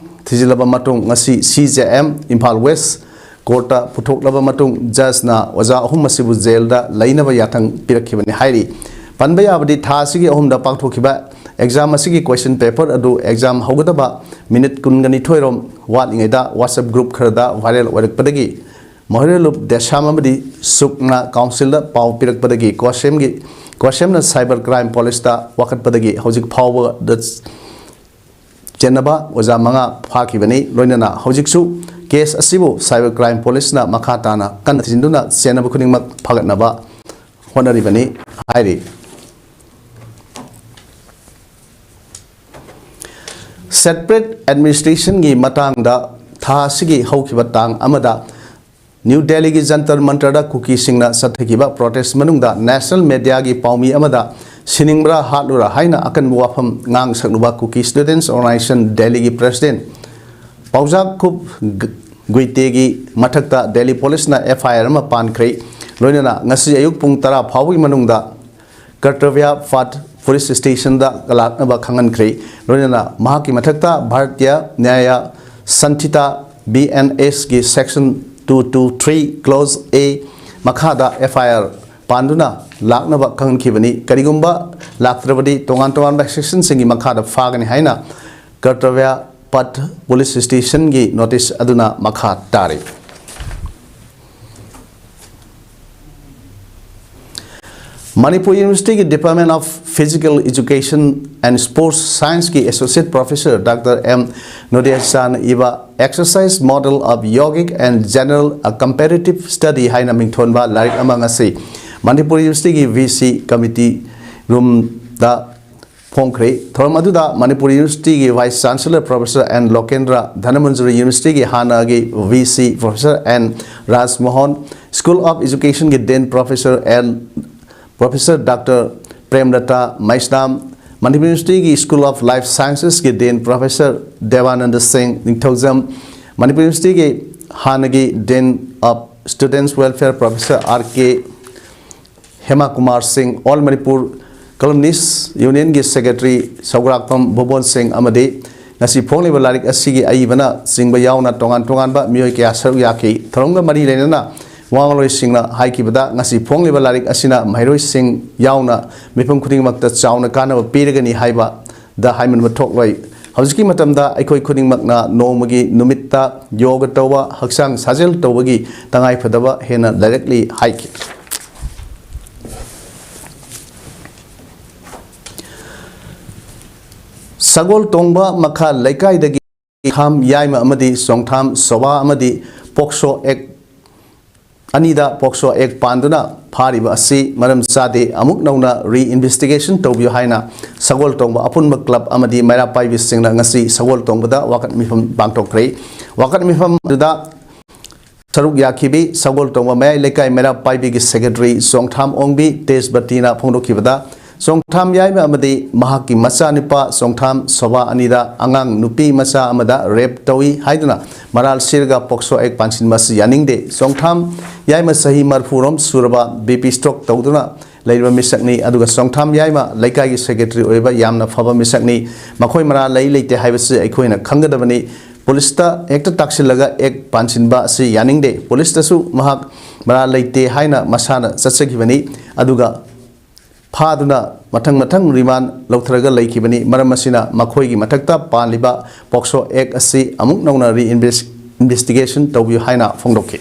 ꯊꯤꯖꯤꯜꯂꯕ ꯃꯇꯨꯡ ꯉꯁꯤ C J M Imphal West courtꯇ ꯄꯨꯊꯣꯛꯂꯕ ꯃꯇꯨꯡ judgeꯅ ꯑꯣꯖꯥ ꯑꯍꯨꯝ ꯑꯁꯤꯕꯨ ꯖꯦꯜꯗ ꯂꯩꯅꯕ ꯌꯥꯊꯪ ꯄꯤꯔꯛꯈꯤꯕꯅꯤ ꯍꯥꯏꯔꯤ꯫ ꯄꯟꯕ ꯌꯥꯕꯗꯤ ꯊꯥ ꯑꯁꯤꯒꯤ ꯑꯍꯨꯝꯗ ꯄꯥꯡꯊꯣꯛꯈꯤꯕ exam ꯑꯁꯤꯒꯤ question paper ꯑꯗꯨ exam ꯍꯧꯒꯗꯕ minute ꯀꯨꯟꯒ ꯅꯤꯊꯣꯏꯔꯣꯝ ꯋꯥꯠꯂꯤꯉꯩꯗ WhatsApp group ꯈꯔꯗ viral ꯑꯣꯏꯔꯛꯄꯗꯒꯤ ꯃꯍꯣꯏꯔꯂꯨꯞ ꯗꯦꯁꯥꯝ ꯑꯃꯗꯤ ꯁꯨꯛꯅ councilꯗ ꯄꯥꯎ ꯄꯤꯔꯛꯄꯗꯒꯤ ꯀꯣꯁꯦꯝꯒꯤ, ꯀꯣꯁꯦꯝꯅ cyber crime policeꯇ ꯋꯥꯀꯠꯄꯗꯒꯤ ꯍꯧꯖꯤꯛ ꯐꯥꯎꯕꯗ ꯆꯦꯟꯅꯕ ꯑꯣꯖꯥ ꯃꯉꯥ ꯐꯥꯈꯤꯕꯅꯤ꯫ ꯂꯣꯏꯅꯅ ꯍꯧꯖꯤꯛꯁꯨ case ꯑꯁꯤꯕꯨ cyber crime policeꯅ ꯃꯈꯥ ꯇꯥꯅ ꯀꯟꯅ ꯊꯤꯖꯤꯟꯗꯨꯅ ꯆꯦꯟꯅꯕ ꯈꯨꯗꯤꯡꯃꯛ ꯐꯒꯠꯅꯕ ꯍꯣꯠꯅꯔꯤꯕꯅꯤ ꯍꯥꯏꯔꯤ꯫ Separate administrationꯒꯤ ꯃꯇꯥꯡꯗ ꯊꯥ ꯑꯁꯤꯒꯤ ꯍꯧꯈꯤꯕ ꯇꯥꯡ ꯑꯃꯗ ꯅ꯭ꯌꯨ ꯗꯦꯜꯂꯤꯒꯤ ꯖꯟꯇꯔ ꯃꯟꯇꯔꯗ ꯀꯨꯀꯤꯁꯤꯡꯅ ꯆꯠꯊꯈꯤꯕ ꯄ꯭ꯔꯣꯇꯦꯁ ꯃꯅꯨꯡꯗ ꯅꯦꯁꯅꯦꯜ ꯃꯦꯗꯤꯌꯥꯒꯤ ꯄꯥꯎꯃꯤ ꯑꯃꯗ ꯁꯤꯅꯤꯡꯕ꯭ꯔꯥ ꯍꯥꯠꯂꯨꯔꯥ ꯍꯥꯏꯅ ꯑꯀꯟꯕ ꯋꯥꯐꯝ ꯉꯥꯡ ꯁꯛꯂꯨꯕ ꯀꯨꯀꯤ ꯁ꯭ꯇꯨꯗꯦꯟꯠꯁ ꯑꯣꯔꯒꯅꯥꯏꯖꯦꯁꯟ ꯗꯦꯜꯂꯤꯒꯤ ꯄ꯭ꯔꯦꯁꯤꯗꯦꯟꯠ ꯄꯥꯎꯖꯥꯈꯨꯞ ꯒ-, ꯒꯨꯏꯇꯦꯒꯤ ꯃꯊꯛꯇ ꯗꯦꯜꯂꯤ ꯄꯨꯂꯤꯁꯅ ꯑꯦꯐ ꯑꯥꯏ ꯑꯥꯔ ꯑꯃ ꯄꯥꯟꯈ꯭ꯔꯦ꯫ ꯂꯣꯏꯅꯅ ꯉꯁꯤ ꯑꯌꯨꯛ ꯄꯨꯡ ꯇꯔꯥ ꯐꯥꯎꯕꯒꯤ ꯃꯅꯨꯡꯗ ꯀꯔꯇꯕ꯭ꯌ ꯄꯊ ꯄꯨꯂꯤꯁ ꯁ꯭ꯇꯦꯁꯟꯗ ꯂꯥꯛꯅꯕ ꯈꯪꯍꯟꯈ꯭ꯔꯦ꯫ ꯂꯣꯏꯅꯅ ꯃꯍꯥꯛꯀꯤ ꯃꯊꯛꯇ ꯚꯥꯔꯇꯤꯌ ꯅ꯭ꯌꯥꯌ ꯁꯟꯊꯤꯇꯥ, ꯕꯤ ꯑꯦꯟ ꯑꯦꯁꯀꯤ section two two three clause A ꯃꯈꯥꯗ ꯑꯦꯐ ꯑꯥꯏ ꯑꯥꯔ ꯄꯥꯟꯗꯨꯅ ꯂꯥꯛꯅꯕ ꯈꯪꯍꯟꯈꯤꯕꯅꯤ꯫ ꯀꯔꯤꯒꯨꯝꯕ ꯂꯥꯛꯇ꯭ꯔꯕꯗꯤ ꯇꯣꯉꯥꯟ ꯇꯣꯉꯥꯟꯕ ꯁꯦꯛꯁꯟꯁꯤꯡꯒꯤ ꯃꯈꯥꯗ ꯐꯥꯒꯅꯤ ꯍꯥꯏꯅ ꯀꯔꯇꯕ꯭ꯌ ꯄꯊ ꯄꯨꯂꯤꯁ ꯁ꯭ꯇꯦꯁꯟꯒꯤ ꯅꯣꯇꯤꯁ ꯑꯗꯨꯅ ꯃꯈꯥ ꯇꯥꯔꯤ꯫ ꯃꯅꯤꯄꯨꯔ ꯌꯨꯅꯤꯚꯔꯁꯤꯇꯤꯒꯤ Department of Physical Education and Sports Scienceꯀꯤ Associate Professor Doctor M ꯅꯣꯗꯦꯁꯥꯟ ꯏꯕ Exercise Model of Yogic and General: A Comparative Study ꯍꯥꯏꯅ ꯃꯤꯡꯊꯣꯟꯕ ꯂꯥꯏꯔꯤꯛ ꯑꯃ ꯉꯁꯤ ꯃꯅꯤꯄꯨꯔ ꯌꯨꯅꯤꯚꯔꯁꯤꯇꯤꯒꯤ ꯚꯤ ꯁꯤ ꯀꯃꯤꯇꯤ ꯔꯨꯝꯗ ꯐꯣꯡꯈ꯭ꯔꯦ꯫ ꯊꯧꯔꯝ ꯑꯗꯨꯗ ꯃꯅꯤꯄꯨꯔ ꯌꯨꯅꯤꯚꯔꯁꯤꯇꯤꯒꯤ Vice Chancellor Professor N ꯂꯣꯀꯦꯟꯗ꯭ꯔ, Dhanamanjuri ꯌꯨꯅꯤꯚꯔꯁꯤꯇꯤꯒꯤ ꯍꯥꯟꯅꯒꯤ V C Professor N ꯔꯥꯖꯃꯣꯍꯟ, School of Educationꯒꯤ Dean Professor L Professor Doctor ꯄ꯭ꯔꯦꯝꯂꯇꯥ ꯃꯩꯁꯅꯥꯝ, ꯃꯅꯤꯄꯨꯔ ꯌꯨꯅꯤꯚꯔꯁꯤꯇꯤꯒꯤ School of Life Sciencesꯀꯤ Dean Professor ꯗꯦꯕꯥꯅꯟꯗ ꯁꯤꯡ ꯅꯤꯡꯊꯧꯖꯝ, ꯃꯅꯤꯄꯨꯔ ꯌꯨꯅꯤꯚꯔꯁꯤꯇꯤꯒꯤ ꯍꯥꯟꯅꯒꯤ Dean of Students Welfare Professor R K Hemakumar Singh, All Manipur Columnist Unionꯒꯤ Secretary ꯁꯧꯒ꯭ꯔꯥꯛꯄꯝ ꯚꯨꯕꯣꯟ ꯁꯤꯡ ꯑꯃꯗꯤ ꯉꯁꯤ ꯐꯣꯡꯂꯤꯕ ꯂꯥꯏꯔꯤꯛ ꯑꯁꯤꯒꯤ ꯑꯏꯕꯅ ꯆꯤꯡꯕ ꯌꯥꯎꯅ ꯇꯣꯉꯥꯟ ꯇꯣꯉꯥꯟꯕ ꯃꯤꯑꯣꯏ ꯀꯌꯥ ꯁꯔꯨꯛ ꯌꯥꯈꯤ꯫ ꯊꯧꯔꯝꯒ ꯃꯔꯤ ꯂꯩꯅꯅ ꯋꯥ ꯉꯥꯡꯂꯣꯏꯁꯤꯡꯅ ꯍꯥꯏꯈꯤꯕꯗ, ꯉꯁꯤ ꯐꯣꯡꯂꯤꯕ ꯂꯥꯏꯔꯤꯛ ꯑꯁꯤꯅ ꯃꯍꯩꯔꯣꯏꯁꯤꯡ ꯌꯥꯎꯅ ꯃꯤꯄꯨꯝ ꯈꯨꯗꯤꯡꯃꯛꯇ ꯆꯥꯎꯅ ꯀꯥꯟꯅꯕ ꯄꯤꯔꯒꯅꯤ ꯍꯥꯏꯕꯗ ꯍꯥꯏꯃꯟꯕ ꯊꯣꯛꯂꯣꯏ꯫ ꯍꯧꯖꯤꯛꯀꯤ ꯃꯇꯝꯗ ꯑꯩꯈꯣꯏ ꯈꯨꯗꯤꯡꯃꯛꯅ ꯅꯣꯡꯃꯒꯤ ꯅꯨꯃꯤꯠꯇ ꯌꯣꯒ ꯇꯧꯕ, ꯍꯛꯆꯥꯡ ꯁꯥꯖꯦꯜ ꯇꯧꯕꯒꯤ ꯇꯉꯥꯏꯐꯗꯕ ꯍꯦꯟꯅ ꯂꯩꯔꯛꯂꯤ ꯍꯥꯏꯈꯤ꯫ ꯁꯒꯣꯜ ꯇꯣꯡꯕ ꯃꯈꯥ ꯂꯩꯀꯥꯏꯗꯒꯤ ꯈꯥꯝ ꯌꯥꯏꯃ ꯑꯃꯗꯤ ꯆꯣꯡꯊꯥꯝ ꯁꯣꯚꯥ ꯑꯃꯗꯤ ꯄꯣꯛꯁꯣ ꯑꯦꯛ ꯑꯅꯤꯗ ꯄꯣꯛꯁꯣ ꯑꯦꯛ ꯄꯥꯟꯗꯨꯅ ꯐꯥꯔꯤꯕ ꯑꯁꯤ ꯃꯔꯝ ꯆꯥꯗꯦ꯫ ꯑꯃꯨꯛ ꯅꯧꯅ ꯔꯤ ꯏꯟꯚꯦꯁꯇꯤꯒꯦꯁꯟ ꯇꯧꯕꯤꯌꯨ ꯍꯥꯏꯅ ꯁꯒꯣꯜ ꯇꯣꯡꯕ ꯑꯄꯨꯟꯕ ꯀ꯭ꯂꯕ ꯑꯃꯗꯤ ꯃꯩꯔꯥ ꯄꯥꯏꯕꯤꯁꯤꯡꯅ ꯉꯁꯤ ꯁꯒꯣꯜ ꯇꯣꯡꯕꯗ ꯋꯥꯀꯠ ꯃꯤꯐꯝ ꯄꯥꯡꯊꯣꯛꯈ꯭ꯔꯦ꯫ ꯋꯥꯀꯠ ꯃꯤꯐꯝ ꯑꯗꯨꯗ ꯁꯔꯨꯛ ꯌꯥꯈꯤꯕꯤ ꯁꯒꯣꯜ ꯇꯣꯡꯕ ꯃꯌꯥꯏ ꯂꯩꯀꯥꯏ ꯃꯩꯔꯥ ꯄꯥꯏꯕꯤꯒꯤ ꯁꯦꯀ꯭ꯔꯦꯇꯔꯤ ꯆꯣꯡꯊꯥꯝ ꯑꯣꯡꯕꯤ ꯇꯦꯖꯕꯇꯤꯅ ꯐꯣꯡꯗꯣꯛꯈꯤꯕꯗ, ꯆꯣꯡꯊꯥꯝ ꯌꯥꯏꯃ ꯑꯃꯗꯤ ꯃꯍꯥꯛꯀꯤ ꯃꯆꯥꯅꯨꯄꯥ ꯆꯣꯡꯊꯥꯝ ꯁꯣꯚꯥ ꯑꯅꯤꯗ ꯑꯉꯥꯡ ꯅꯨꯄꯤ ꯃꯆꯥ ꯑꯃꯗ ꯔꯦꯞ ꯇꯧꯏ ꯍꯥꯏꯗꯨꯅ ꯃꯔꯥꯜ ꯁꯤꯔꯒ ꯄꯣꯛꯁꯣ ꯑꯦꯛ ꯄꯥꯟꯁꯤꯟꯕ ꯑꯁꯤ ꯌꯥꯅꯤꯡꯗꯦ꯫ ꯆꯣꯡꯊꯥꯝ ꯌꯥꯏꯃ ꯆꯍꯤ ꯃꯔꯤꯐꯨ ꯔꯣꯝ ꯁꯨꯔꯕ ꯕꯤ ꯄꯤ ꯁ꯭ꯇ꯭ꯔꯣꯛ ꯇꯧꯗꯨꯅ ꯂꯩꯔꯤꯕ ꯃꯤꯁꯛꯅꯤ꯫ ꯑꯗꯨꯒ ꯆꯣꯡꯊꯥꯝ ꯌꯥꯏꯃ ꯂꯩꯀꯥꯏꯒꯤ ꯁꯦꯀ꯭ꯔꯦꯇꯔꯤ ꯑꯣꯏꯕ ꯌꯥꯝꯅ ꯐꯕ ꯃꯤꯁꯛꯅꯤ꯫ ꯃꯈꯣꯏ ꯃꯔꯥ ꯂꯩ ꯂꯩꯇꯦ ꯍꯥꯏꯕꯁꯤ ꯑꯩꯈꯣꯏꯅ ꯈꯪꯒꯗꯕꯅꯤ꯫ ꯄꯨꯂꯤꯁꯇ ꯍꯦꯛꯇ ꯇꯥꯛꯁꯤꯜꯂꯒ ꯑꯦꯛ ꯄꯥꯟꯁꯤꯟꯕ ꯑꯁꯤ ꯌꯥꯅꯤꯡꯗꯦ꯫ ꯄꯨꯂꯤꯁꯇꯁꯨ ꯃꯍꯥꯛ ꯃꯔꯥ ꯂꯩꯇꯦ ꯍꯥꯏꯅ ꯃꯁꯥꯅ ꯆꯠꯆꯈꯤꯕꯅꯤ꯫ ꯑꯗꯨꯒ ꯐꯥꯗꯨꯅ ꯃꯊꯪ ꯃꯊꯪ ꯔꯤꯃꯥꯟ ꯂꯧꯊꯔꯒ ꯂꯩꯈꯤꯕꯅꯤ꯫ ꯃꯔꯝ ꯑꯁꯤꯅ ꯃꯈꯣꯏꯒꯤ ꯃꯊꯛꯇ ꯄꯥꯜꯂꯤꯕ ꯄꯣꯛꯁꯣ ꯑꯦꯛ ꯑꯁꯤ ꯑꯃꯨꯛ ꯅꯧꯅ ꯔꯤ ꯏꯟꯚꯦꯁꯇꯤꯒꯦꯁꯟ ꯇꯧꯕꯤꯌꯨ ꯍꯥꯏꯅ ꯐꯣꯡꯗꯣꯛꯈꯤ꯫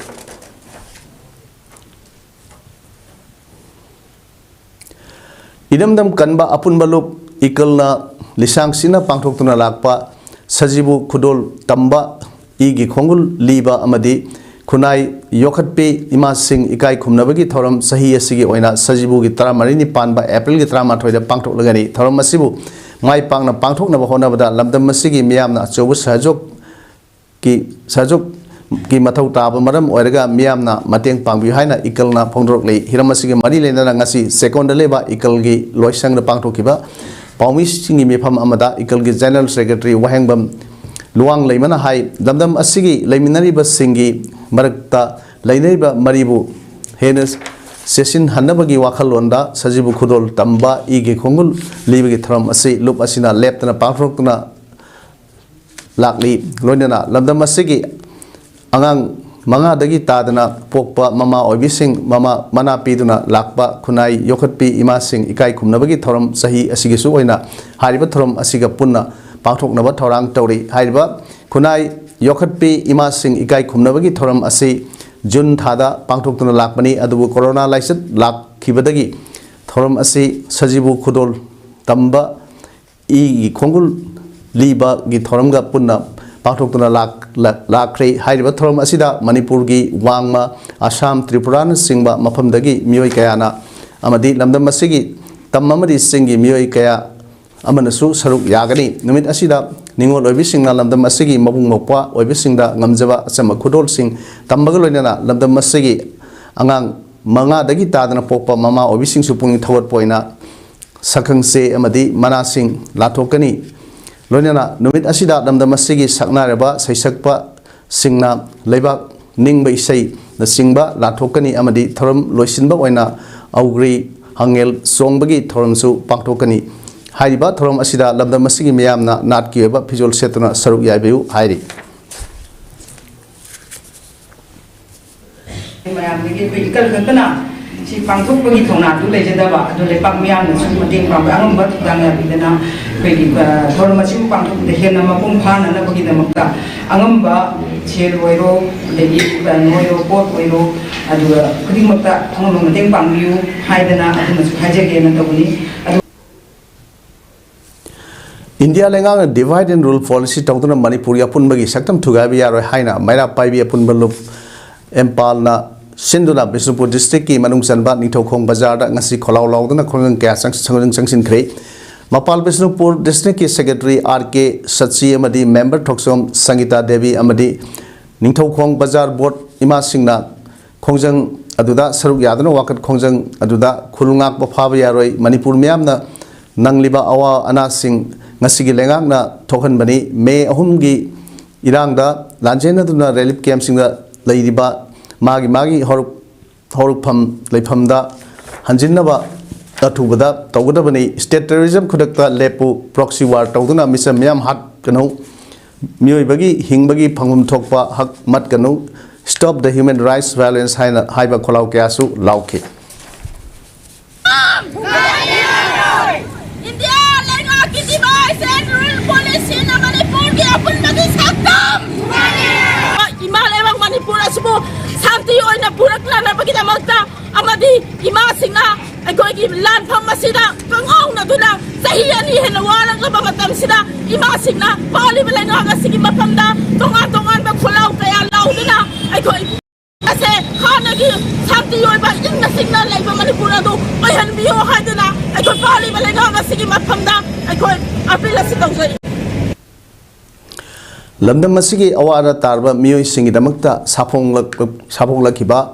ꯏꯔꯝꯗꯝ ꯀꯟꯕ ꯑꯄꯨꯟꯕ ꯂꯨꯞ ꯏꯀꯜꯅ ꯂꯤꯁꯥꯡꯁꯤꯟꯅ ꯄꯥꯡꯊꯣꯛꯇꯨꯅ ꯂꯥꯛꯄ ꯁꯖꯤꯕꯨ ꯈꯨꯗꯣꯜ ꯇꯝꯕ, ꯏꯒꯤ ꯈꯣꯡꯒꯨꯜ ꯂꯤꯕ ꯑꯃꯗꯤ ꯈꯨꯟꯅꯥꯏ ꯌꯣꯛꯈꯠꯄꯤ ꯏꯃꯥꯁꯤꯡ ꯏꯀꯥꯏ ꯈꯨꯝꯅꯕꯒꯤ ꯊꯧꯔꯝ ꯆꯍꯤ ꯑꯁꯤꯒꯤ ꯑꯣꯏꯅ ꯁꯖꯤꯕꯨꯒꯤ ꯇꯔꯥꯃꯔꯤꯅꯤ ꯄꯥꯟꯕ ꯑꯦꯄ꯭ꯔꯤꯜꯒꯤ ꯇꯔꯥꯃꯥꯊꯣꯏꯗ ꯄꯥꯡꯊꯣꯛꯂꯒꯅꯤ꯫ ꯊꯧꯔꯝ ꯑꯁꯤꯕꯨ ꯃꯥꯏ ꯄꯥꯛꯅ ꯄꯥꯡꯊꯣꯛꯅꯕ ꯍꯣꯠꯅꯕꯗ ꯂꯝꯗꯝ ꯑꯁꯤꯒꯤ ꯃꯤꯌꯥꯝꯅ ꯑꯆꯧꯕ ꯁꯍꯌꯣꯒ ꯀꯤ ꯁꯍꯌꯣꯒꯀꯤ ꯃꯊꯧ ꯇꯥꯕ ꯃꯔꯝ ꯑꯣꯏꯔꯒ ꯃꯤꯌꯥꯝꯅ ꯃꯇꯦꯡ ꯄꯥꯡꯕꯤꯌꯨ ꯍꯥꯏꯅ ꯏꯀꯜꯅ ꯐꯣꯡꯗꯣꯔꯛꯂꯤ꯫ ꯍꯤꯔꯝ ꯑꯁꯤꯒꯤ ꯃꯔꯤ ꯂꯩꯅꯅ ꯉꯁꯤ ꯆꯦꯛꯀꯣꯟꯗ ꯂꯩꯕ ꯏꯀꯜꯒꯤ ꯂꯣꯏꯁꯪꯗ ꯄꯥꯡꯊꯣꯛꯈꯤꯕ ꯄꯥꯎꯃꯤꯁꯤꯡꯒꯤ ꯃꯤꯐꯝ ꯑꯃꯗ ꯏꯀꯜꯒꯤ ꯖꯦꯅꯔꯦꯜ ꯁꯦꯀ꯭ꯔꯦꯇꯔꯤ ꯋꯥꯍꯦꯡꯕꯝ ꯂꯨꯋꯥꯡ ꯂꯩꯃꯅ ꯍꯥꯏ, ꯂꯝꯗꯝ ꯑꯁꯤꯒꯤ ꯂꯩꯃꯤꯟꯅꯔꯤꯕꯁꯤꯡꯒꯤ ꯃꯔꯛꯇ ꯂꯩꯅꯔꯤꯕ ꯃꯔꯤꯕꯨ ꯍꯦꯟꯅ ꯆꯦꯁꯤꯟꯍꯟꯅꯕꯒꯤ ꯋꯥꯈꯜꯂꯣꯟꯗ ꯁꯖꯤꯕꯨ ꯈꯨꯗꯣꯜ ꯇꯝꯕ, ꯏꯒꯤ ꯈꯣꯡꯒꯨꯜ ꯂꯤꯕꯒꯤ ꯊꯧꯔꯝ ꯑꯁꯤ ꯂꯨꯞ ꯑꯁꯤꯅ ꯂꯦꯞꯇꯅ ꯄꯥꯡꯊꯣꯛꯇꯨꯅ ꯂꯥꯛꯂꯤ꯫ ꯂꯣꯏꯅꯅ ꯂꯝꯗꯝ ꯑꯁꯤꯒꯤ ꯑꯉꯥꯡ ꯃꯉꯥꯗꯒꯤ ꯇꯥꯗꯅ ꯄꯣꯛꯄ ꯃꯃꯥ ꯑꯣꯏꯕꯤꯁꯤꯡ ꯃꯃꯥ ꯃꯅꯥ ꯄꯤꯗꯨꯅ ꯂꯥꯛꯄ ꯈꯨꯟꯅꯥꯏ ꯌꯣꯛꯈꯠꯄꯤ ꯏꯃꯥꯁꯤꯡ ꯏꯀꯥꯏ ꯈꯨꯝꯅꯕꯒꯤ ꯊꯧꯔꯝ ꯆꯍꯤ ꯑꯁꯤꯒꯤꯁꯨ ꯑꯣꯏꯅ ꯍꯥꯏꯔꯤꯕ ꯊꯧꯔꯝ ꯑꯁꯤꯒ ꯄꯨꯟꯅ ꯄꯥꯡꯊꯣꯛꯅꯕ ꯊꯧꯔꯥꯡ ꯇꯧꯔꯤ꯫ ꯍꯥꯏꯔꯤꯕ ꯈꯨꯟꯅꯥꯏ ꯌꯣꯛꯈꯠꯄꯤ ꯏꯃꯥꯁꯤꯡ ꯏꯀꯥꯏ ꯈꯨꯝꯅꯕꯒꯤ ꯊꯧꯔꯝ ꯑꯁꯤ ꯖꯨꯟ ꯊꯥꯗ ꯄꯥꯡꯊꯣꯛꯇꯨꯅ ꯂꯥꯛꯄꯅꯤ꯫ ꯑꯗꯨꯕꯨ ꯀꯣꯔꯣꯅꯥ ꯂꯥꯏꯆꯠ ꯂꯥꯛꯈꯤꯕꯗꯒꯤ ꯊꯧꯔꯝ ꯑꯁꯤ ꯁꯖꯤꯕꯨ ꯈꯨꯗꯣꯜ ꯇꯝꯕ, ꯏꯒꯤ ꯈꯣꯡꯒꯨꯜ ꯂꯤꯕꯒꯤ ꯊꯧꯔꯝꯒ ꯄꯨꯟꯅ ꯄꯥꯡꯊꯣꯛꯇꯨꯅ ꯂꯥꯛ-, ꯂꯥꯛ-, ꯂꯥꯛꯈ꯭ꯔꯦ꯫ ꯍꯥꯏꯔꯤꯕ ꯊꯧꯔꯝ ꯑꯁꯤꯗ ꯃꯅꯤꯄꯨꯔꯒꯤ ꯋꯥꯡꯃ, ꯑꯁꯥꯝ, ꯇ꯭ꯔꯤꯄꯨꯔꯥꯅꯆꯤꯡꯕ ꯃꯐꯝꯗꯒꯤ ꯃꯤꯑꯣꯏ ꯀꯌꯥꯅ ꯑꯃꯗꯤ ꯂꯝꯗꯝ ꯑꯁꯤꯒꯤ ꯇꯝ ꯑꯃꯗꯤ ꯆꯤꯡꯒꯤ ꯃꯤꯑꯣꯏ ꯀꯌꯥ ꯑꯃꯅꯁꯨ ꯁꯔꯨꯛ ꯌꯥꯒꯅꯤ꯫ ꯅꯨꯃꯤꯠ ꯑꯁꯤꯗ ꯅꯤꯉꯣꯜ ꯑꯣꯏꯕꯤꯁꯤꯡꯅ ꯂꯝꯗꯝ ꯑꯁꯤꯒꯤ ꯃꯕꯨꯡ ꯃꯧꯄ꯭ꯋꯥ ꯑꯣꯏꯕꯁꯤꯡꯗ ꯉꯝꯖꯕ ꯑꯆꯝꯕ ꯈꯨꯗꯣꯜꯁꯤꯡ ꯇꯝꯕꯒ ꯂꯣꯏꯅꯅ ꯂꯝꯗꯝ ꯑꯁꯤꯒꯤ ꯑꯉꯥꯡ ꯃꯉꯥꯗꯒꯤ ꯇꯥꯗꯅ ꯄꯣꯛꯄ ꯃꯃꯥ ꯑꯣꯏꯕꯤꯁꯤꯡꯁꯨ ꯄꯨꯛꯅꯤꯡ ꯊꯧꯒꯠꯄ ꯑꯣꯏꯅ ꯁꯛꯈꯪꯆꯦ ꯑꯃꯗꯤ ꯃꯅꯥꯁꯤꯡ ꯂꯥꯟꯊꯣꯛꯀꯅꯤ꯫ ꯂꯣꯏꯅꯅ ꯅꯨꯃꯤꯠ ꯑꯁꯤꯗ ꯂꯝꯗꯝ ꯑꯁꯤꯒꯤ ꯁꯛꯅꯥꯏꯔꯕ ꯁꯩꯁꯛꯄꯁꯤꯡꯅ ꯂꯩꯕꯥꯛ ꯅꯤꯡꯕ ꯏꯁꯩꯅꯆꯤꯡꯕ ꯂꯥꯟꯊꯣꯛꯀꯅꯤ ꯑꯃꯗꯤ ꯊꯧꯔꯝ ꯂꯣꯏꯁꯤꯟꯕ ꯑꯣꯏꯅ ꯑꯧꯒ꯭ꯔꯤ ꯍꯪꯉꯦꯜ ꯆꯣꯡꯕꯒꯤ ꯊꯧꯔꯝꯁꯨ ꯄꯥꯡꯊꯣꯛꯀꯅꯤ꯫ ꯍꯥꯏꯔꯤꯕ ꯊꯧꯔꯝ ꯑꯁꯤꯗ ꯂꯝꯗꯝ ꯑꯁꯤꯒꯤ ꯃꯤꯌꯥꯝꯅ ꯅꯥꯠꯀꯤ ꯑꯣꯏꯕ ꯐꯤꯖꯣꯜ ꯁꯦꯠꯇꯨꯅ ꯁꯔꯨꯛ ꯌꯥꯕꯤꯌꯨ ꯍꯥꯏꯔꯤ꯫ ꯃꯌꯥꯝꯗꯒꯤ ꯑꯩꯈꯣꯏ ꯏꯀꯜ ꯈꯛꯇꯅ ꯁꯤ ꯄꯥꯡꯊꯣꯛꯄꯒꯤ ꯊꯧꯅꯥꯗꯨ ꯂꯩꯖꯗꯕ, ꯑꯗꯨ ꯂꯩꯄꯥꯛ ꯃꯤꯌꯥꯝꯅꯁꯨ ꯃꯇꯦꯡ ꯄꯥꯡꯕ, ꯑꯉꯝꯕ ꯊꯧꯗꯥꯡ ꯌꯥꯕꯤꯗꯅ ꯑꯩꯈꯣꯏꯒꯤ, ꯑ, ꯊꯧꯔꯝ ꯑꯁꯤꯕꯨ ꯄꯥꯡꯊꯣꯛꯄꯗ ꯍꯦꯟꯅ ꯃꯄꯨꯡ ꯐꯥꯅꯅꯕꯒꯤꯗꯃꯛꯇ ꯑꯉꯝꯕ ꯁꯦꯜ ꯑꯣꯏꯔꯣ, ꯑꯗꯒꯤ, ꯑ, ꯅꯣꯏꯔꯣ, ꯄꯣꯠ ꯑꯣꯏꯔꯣ, ꯑꯗꯨꯒ ꯈꯨꯗꯤꯡꯃꯛꯇ ꯑꯉꯝꯕ ꯃꯇꯦꯡ ꯄꯥꯡꯕꯤꯌꯨ ꯍꯥꯏꯗꯅ ꯑꯗꯨꯃꯁꯨ ꯍꯥꯏꯖꯒꯦꯅ ꯇꯧꯕꯅꯤ꯫ ꯑꯗꯨ ꯏꯟꯗꯤꯌꯥ ꯂꯩꯉꯥꯛꯅ divide and rule policy ꯇꯧꯗꯨꯅ ꯃꯅꯤꯄꯨꯔꯒꯤ ꯑꯄꯨꯟꯕꯒꯤ ꯁꯛꯇꯝ ꯊꯨꯒꯥꯏꯕ ꯌꯥꯔꯣꯏ ꯍꯥꯏꯅ ꯃꯩꯔꯥ ꯄꯥꯏꯕꯤ ꯑꯄꯨꯟꯕ ꯂꯨꯞ ꯑꯦꯝꯄꯥꯜꯅ ꯁꯤꯟꯗꯨꯅ ꯕꯤꯁꯅꯨꯄꯨꯔ ꯗꯤꯁꯇ꯭ꯔꯤꯛꯀꯤ ꯃꯅꯨꯡ ꯆꯟꯕ ꯅꯤꯡꯊꯧꯈꯣꯡ ꯕꯖꯥꯔꯗ ꯉꯁꯤ ꯈꯣꯜꯂꯥꯎ ꯂꯥꯎꯗꯨꯅ ꯈꯣꯡꯖꯪ ꯀꯌꯥ ꯆꯪ-, ꯈꯣꯡꯖꯪ ꯆꯪꯁꯤꯟꯈ꯭ꯔꯦ꯫ ꯃꯄꯥꯜ ꯕꯤꯁꯅꯨꯄꯨꯔ ꯗꯤꯁꯇ꯭ꯔꯤꯛꯀꯤ ꯁꯦꯀ꯭ꯔꯦꯇꯔꯤ ꯑꯥꯔ ꯀꯦ ꯁꯆꯤ ꯑꯃꯗꯤ ꯃꯦꯝꯕꯔ ꯊꯣꯛꯆꯣꯝ ꯁꯪꯒꯤꯇꯥ ꯗꯦꯕꯤ ꯑꯃꯗꯤ ꯅꯤꯡꯊꯧꯈꯣꯡ ꯕꯖꯥꯔ ꯕꯣꯔꯗ ꯏꯃꯥꯁꯤꯡꯅ ꯈꯣꯡꯖꯪ ꯑꯗꯨꯗ ꯁꯔꯨꯛ ꯌꯥꯗꯨꯅ ꯋꯥꯀꯠ ꯈꯣꯡꯖꯪ ꯑꯗꯨꯗ ꯈꯨꯜ ꯉꯥꯛꯄ ꯐꯥꯕ ꯌꯥꯔꯣꯏ, ꯃꯅꯤꯄꯨꯔ ꯃꯤꯌꯥꯝꯅ ꯅꯪꯂꯤꯕ ꯑꯋꯥ ꯑꯅꯥꯁꯤꯡ ꯉꯁꯤꯒꯤ ꯂꯩꯉꯥꯛꯅ ꯊꯣꯛꯍꯟꯕꯅꯤ꯫ ꯃꯦ ꯑꯍꯨꯝꯒꯤ ꯏꯔꯥꯡꯗ ꯂꯥꯟꯖꯦꯟꯅꯗꯨꯅ ꯔꯤꯂꯤꯐ ꯀꯦꯝꯞꯁꯤꯡꯗ ꯂꯩꯔꯤꯕ ꯃꯥꯒꯤ ꯃꯥꯒꯤ ꯍꯧꯔꯛ-, ꯍꯧꯔꯛꯐꯝ ꯂꯩꯐꯝꯗ ꯍꯟꯖꯤꯟꯅꯕ ꯑꯊꯨꯕꯗ ꯇꯧꯒꯗꯕꯅꯤ꯫ State terrorism ꯈꯨꯗꯛꯇ ꯂꯦꯞꯄꯨ, proxy war ꯇꯧꯗꯨꯅ ꯃꯤꯆꯝ ꯃꯤꯌꯥꯝ ꯍꯥꯠꯀꯅꯨ, ꯃꯤꯑꯣꯏꯕꯒꯤ ꯍꯤꯡꯕꯒꯤ ꯐꯪꯐꯝ ꯊꯣꯛꯄ ꯍꯛ ꯃꯠꯀꯅꯨ, stop the human rights violence ꯍꯥꯏꯅ ꯍꯥꯏꯕ ꯈꯣꯜꯂꯥꯎ ꯀꯌꯥꯁꯨ ꯂꯥꯎꯈꯤ꯫ ꯏꯟꯗꯤꯌꯥ ꯂꯩꯉꯥꯛꯀꯤ divide and rule policyꯅ ꯃꯅꯤꯄꯨꯔꯒꯤ ꯑꯄꯨꯟꯕꯒꯤ ꯁꯛꯇꯝ, ꯏꯃꯥ ꯂꯩꯕꯥꯛ ꯃꯅꯤꯄꯨꯔ ꯑꯁꯤꯕꯨ ꯁꯥꯟꯇꯤ ꯑꯣꯏꯅ ꯄꯨꯔꯛꯅꯅꯕꯒꯤꯗꯃꯛꯇ ꯑꯃꯗꯤ ꯏꯃꯥꯁꯤꯡꯅ ꯑꯩꯈꯣꯏꯒꯤ ꯂꯥꯟꯐꯝ ꯑꯁꯤꯗ ꯀꯪꯉꯥꯎꯅꯗꯨꯅ ꯆꯍꯤ ꯑꯅꯤ ꯍꯦꯟꯅ ꯋꯥꯔꯛꯂꯕ ꯃꯇꯝꯁꯤꯗ ꯏꯃꯥꯁꯤꯡꯅ ꯄꯥꯜꯂꯤꯕ ꯂꯩꯉꯥꯛ ꯑꯁꯤꯒꯤ ꯃꯐꯝꯗ ꯇꯣꯉꯥꯟ ꯇꯣꯉꯥꯟꯕ ꯈꯣꯜꯂꯥꯎ ꯀꯌꯥ ꯂꯥꯎꯗꯨꯅ ꯑꯩꯈꯣꯏ ꯑꯁꯦ ꯍꯥꯟꯅꯒꯤ ꯁꯥꯟꯇꯤ ꯑꯣꯏꯕ ꯏꯪꯅ ꯆꯤꯛꯅ ꯂꯩꯕ ꯃꯅꯤꯄꯨꯔ ꯑꯗꯨ ꯑꯣꯏꯍꯟꯕꯤꯌꯨ ꯍꯥꯏꯗꯨꯅ ꯑꯩꯈꯣꯏ ꯄꯥꯜꯂꯤꯕ ꯂꯩꯉꯥꯛ ꯑꯁꯤꯒꯤ ꯃꯐꯝꯗ ꯑꯩꯈꯣꯏ ꯑꯄꯤꯜ ꯑꯁꯤ ꯇꯧꯖꯔꯤ꯫ ꯂꯝꯗꯝ ꯑꯁꯤꯒꯤ ꯑꯋꯥ ꯑꯅꯥ ꯇꯥꯔꯕ ꯃꯤꯑꯣꯏꯁꯤꯡꯒꯤꯗꯃꯛꯇ ꯁꯥꯐꯣꯡꯂꯛ-, ꯁꯥꯐꯣꯡꯂꯛꯈꯤꯕ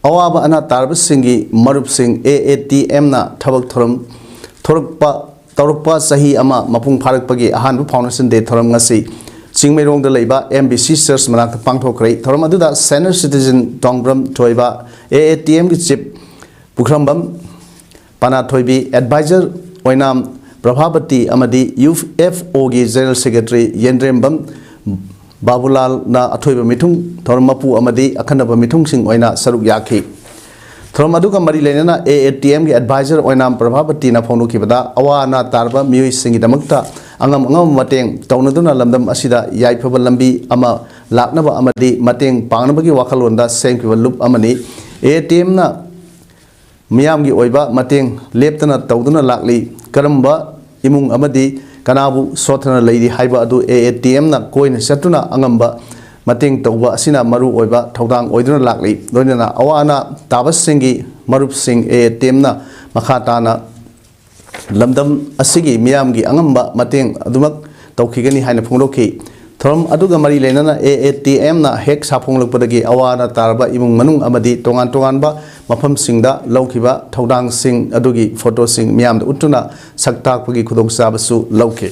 ꯑꯋꯥꯕ ꯑꯅꯥ ꯇꯥꯔꯕꯁꯤꯡꯒꯤ ꯃꯔꯨꯞꯁꯤꯡ, ꯑꯦ ꯑꯦ ꯇꯤ ꯑꯦꯝꯅ ꯊꯕꯛ ꯊꯧꯔꯝ ꯊꯣꯔꯛꯄ, ꯇꯧꯔꯛꯄ ꯆꯍꯤ ꯑꯃ ꯃꯄꯨꯡ ꯐꯥꯔꯛꯄꯒꯤ ꯑꯍꯥꯟꯕ Foundation Day ꯊꯧꯔꯝ ꯉꯁꯤ ꯆꯤꯡꯃꯩꯔꯣꯡꯗ ꯂꯩꯕ ꯑꯦꯝ ꯕꯤ ꯁꯤ ꯆꯔꯆ ꯃꯅꯥꯛꯇ ꯄꯥꯡꯊꯣꯛꯈ꯭ꯔꯦ꯫ ꯊꯧꯔꯝ ꯑꯗꯨꯗ ꯁꯦꯅꯤꯌꯔ ꯁꯤꯇꯤꯖꯦꯟ ꯇꯣꯡꯕ꯭ꯔꯝ ꯊꯣꯏꯕ, ꯑꯦ ꯑꯦ ꯇꯤ ꯑꯦꯝꯒꯤ ꯆꯤꯐ ꯄꯨꯈ꯭ꯔꯝꯕꯝ ꯄꯅꯥꯊꯣꯏꯕꯤ, ꯑꯦꯗꯚꯥꯏꯖꯔ ꯑꯣꯏꯅꯥꯝ ꯄ꯭ꯔꯚꯥꯕꯇꯤ ꯑꯃꯗꯤ ꯌꯨ ꯑꯦꯐ ꯑꯣꯒꯤ ꯖꯦꯅꯔꯦꯜ ꯁꯦꯀ꯭ꯔꯦꯇꯔꯤ ꯌꯦꯟꯗ꯭ꯔꯦꯝꯕꯝ ꯕꯥꯕꯨꯂꯥꯜꯅ ꯑꯊꯣꯏꯕ ꯃꯤꯊꯨꯡ, ꯊꯧꯔꯝ ꯃꯄꯨ ꯑꯃꯗꯤ ꯑꯈꯟꯅꯕ ꯃꯤꯊꯨꯡꯁꯤꯡ ꯑꯣꯏꯅ ꯁꯔꯨꯛ ꯌꯥꯈꯤ꯫ ꯊꯧꯔꯝ ꯑꯗꯨꯒ ꯃꯔꯤ ꯂꯩꯅꯅ ꯑꯦ ꯑꯦ ꯇꯤ ꯑꯦꯝꯒꯤ ꯑꯦꯗꯚꯥꯏꯖꯔ ꯑꯣꯏꯅꯥꯝ ꯄ꯭ꯔꯚꯥꯕꯇꯤꯅ ꯐꯣꯡꯗꯣꯛꯈꯤꯕꯗ, ꯑꯋꯥ ꯑꯅꯥ ꯇꯥꯔꯕ ꯃꯤꯑꯣꯏꯁꯤꯡꯒꯤꯗꯃꯛꯇ ꯑꯉꯝ ꯑꯉꯝꯕ ꯃꯇꯦꯡ ꯇꯧꯅꯗꯨꯅ ꯂꯝꯗꯝ ꯑꯁꯤꯗ ꯌꯥꯏꯐꯕ ꯂꯝꯕꯤ ꯑꯃ ꯂꯥꯛꯅꯕ ꯑꯃꯗꯤ ꯃꯇꯦꯡ ꯄꯥꯡꯅꯕꯒꯤ ꯋꯥꯈꯜꯂꯣꯟꯗ ꯁꯦꯝꯈꯤꯕ ꯂꯨꯞ ꯑꯃꯅꯤ꯫ ꯑꯦ ꯑꯦ ꯇꯤ ꯑꯦꯝꯅ ꯃꯤꯌꯥꯝꯒꯤ ꯑꯣꯏꯕ ꯃꯇꯦꯡ ꯂꯦꯞꯇꯅ ꯇꯧꯗꯨꯅ ꯂꯥꯛꯂꯤ꯫ ꯀꯔꯝꯕ ꯏꯃꯨꯡ ꯑꯃꯗꯤ ꯀꯅꯥꯕꯨ ꯁꯣꯠꯊꯅ ꯂꯩꯔꯤ ꯍꯥꯏꯕ ꯑꯗꯨ ꯑꯦ ꯑꯦ ꯇꯤ ꯑꯦꯝꯅ ꯀꯣꯏꯅ ꯆꯠꯇꯨꯅ ꯑꯉꯝꯕ ꯃꯇꯦꯡ ꯇꯧꯕ ꯑꯁꯤꯅ ꯃꯔꯨ ꯑꯣꯏꯕ ꯊꯧꯗꯥꯡ ꯑꯣꯏꯗꯨꯅ ꯂꯥꯛꯂꯤ꯫ ꯂꯣꯏꯅꯅ ꯑꯋꯥ ꯑꯅꯥ ꯇꯥꯕꯁꯤꯡꯒꯤ ꯃꯔꯨꯞꯁꯤꯡ ꯑꯦ ꯑꯦ ꯇꯤ ꯑꯦꯝꯅ ꯃꯈꯥ ꯇꯥꯅ ꯂꯝꯗꯝ ꯑꯁꯤꯒꯤ ꯃꯤꯌꯥꯝꯒꯤ ꯑꯉꯝꯕ ꯃꯇꯦꯡ ꯑꯗꯨꯃꯛ ꯇꯧꯈꯤꯒꯅꯤ ꯍꯥꯏꯅ ꯐꯣꯡꯗꯣꯛꯈꯤ꯫ ꯊꯧꯔꯝ ꯑꯗꯨꯒ ꯃꯔꯤ ꯂꯩꯅꯅ ꯑꯦ ꯑꯦ ꯇꯤ ꯑꯦꯝꯅ ꯍꯦꯛ ꯁꯥꯐꯣꯡꯂꯛꯄꯗꯒꯤ ꯑꯋꯥ ꯑꯅꯥ ꯇꯥꯔꯕ ꯏꯃꯨꯡ ꯃꯅꯨꯡ ꯑꯃꯗꯤ ꯇꯣꯉꯥꯟ ꯇꯣꯉꯥꯟꯕ ꯃꯐꯝꯁꯤꯡꯗ ꯂꯧꯈꯤꯕ ꯊꯧꯗꯥꯡꯁꯤꯡ ꯑꯗꯨꯒꯤ ꯐꯣꯇꯣꯁꯤꯡ ꯃꯤꯌꯥꯝꯗ ꯎꯠꯇꯨꯅ ꯁꯛ ꯇꯥꯛꯄꯒꯤ ꯈꯨꯗꯣꯡꯆꯥꯕꯁꯨ ꯂꯧꯈꯤ꯫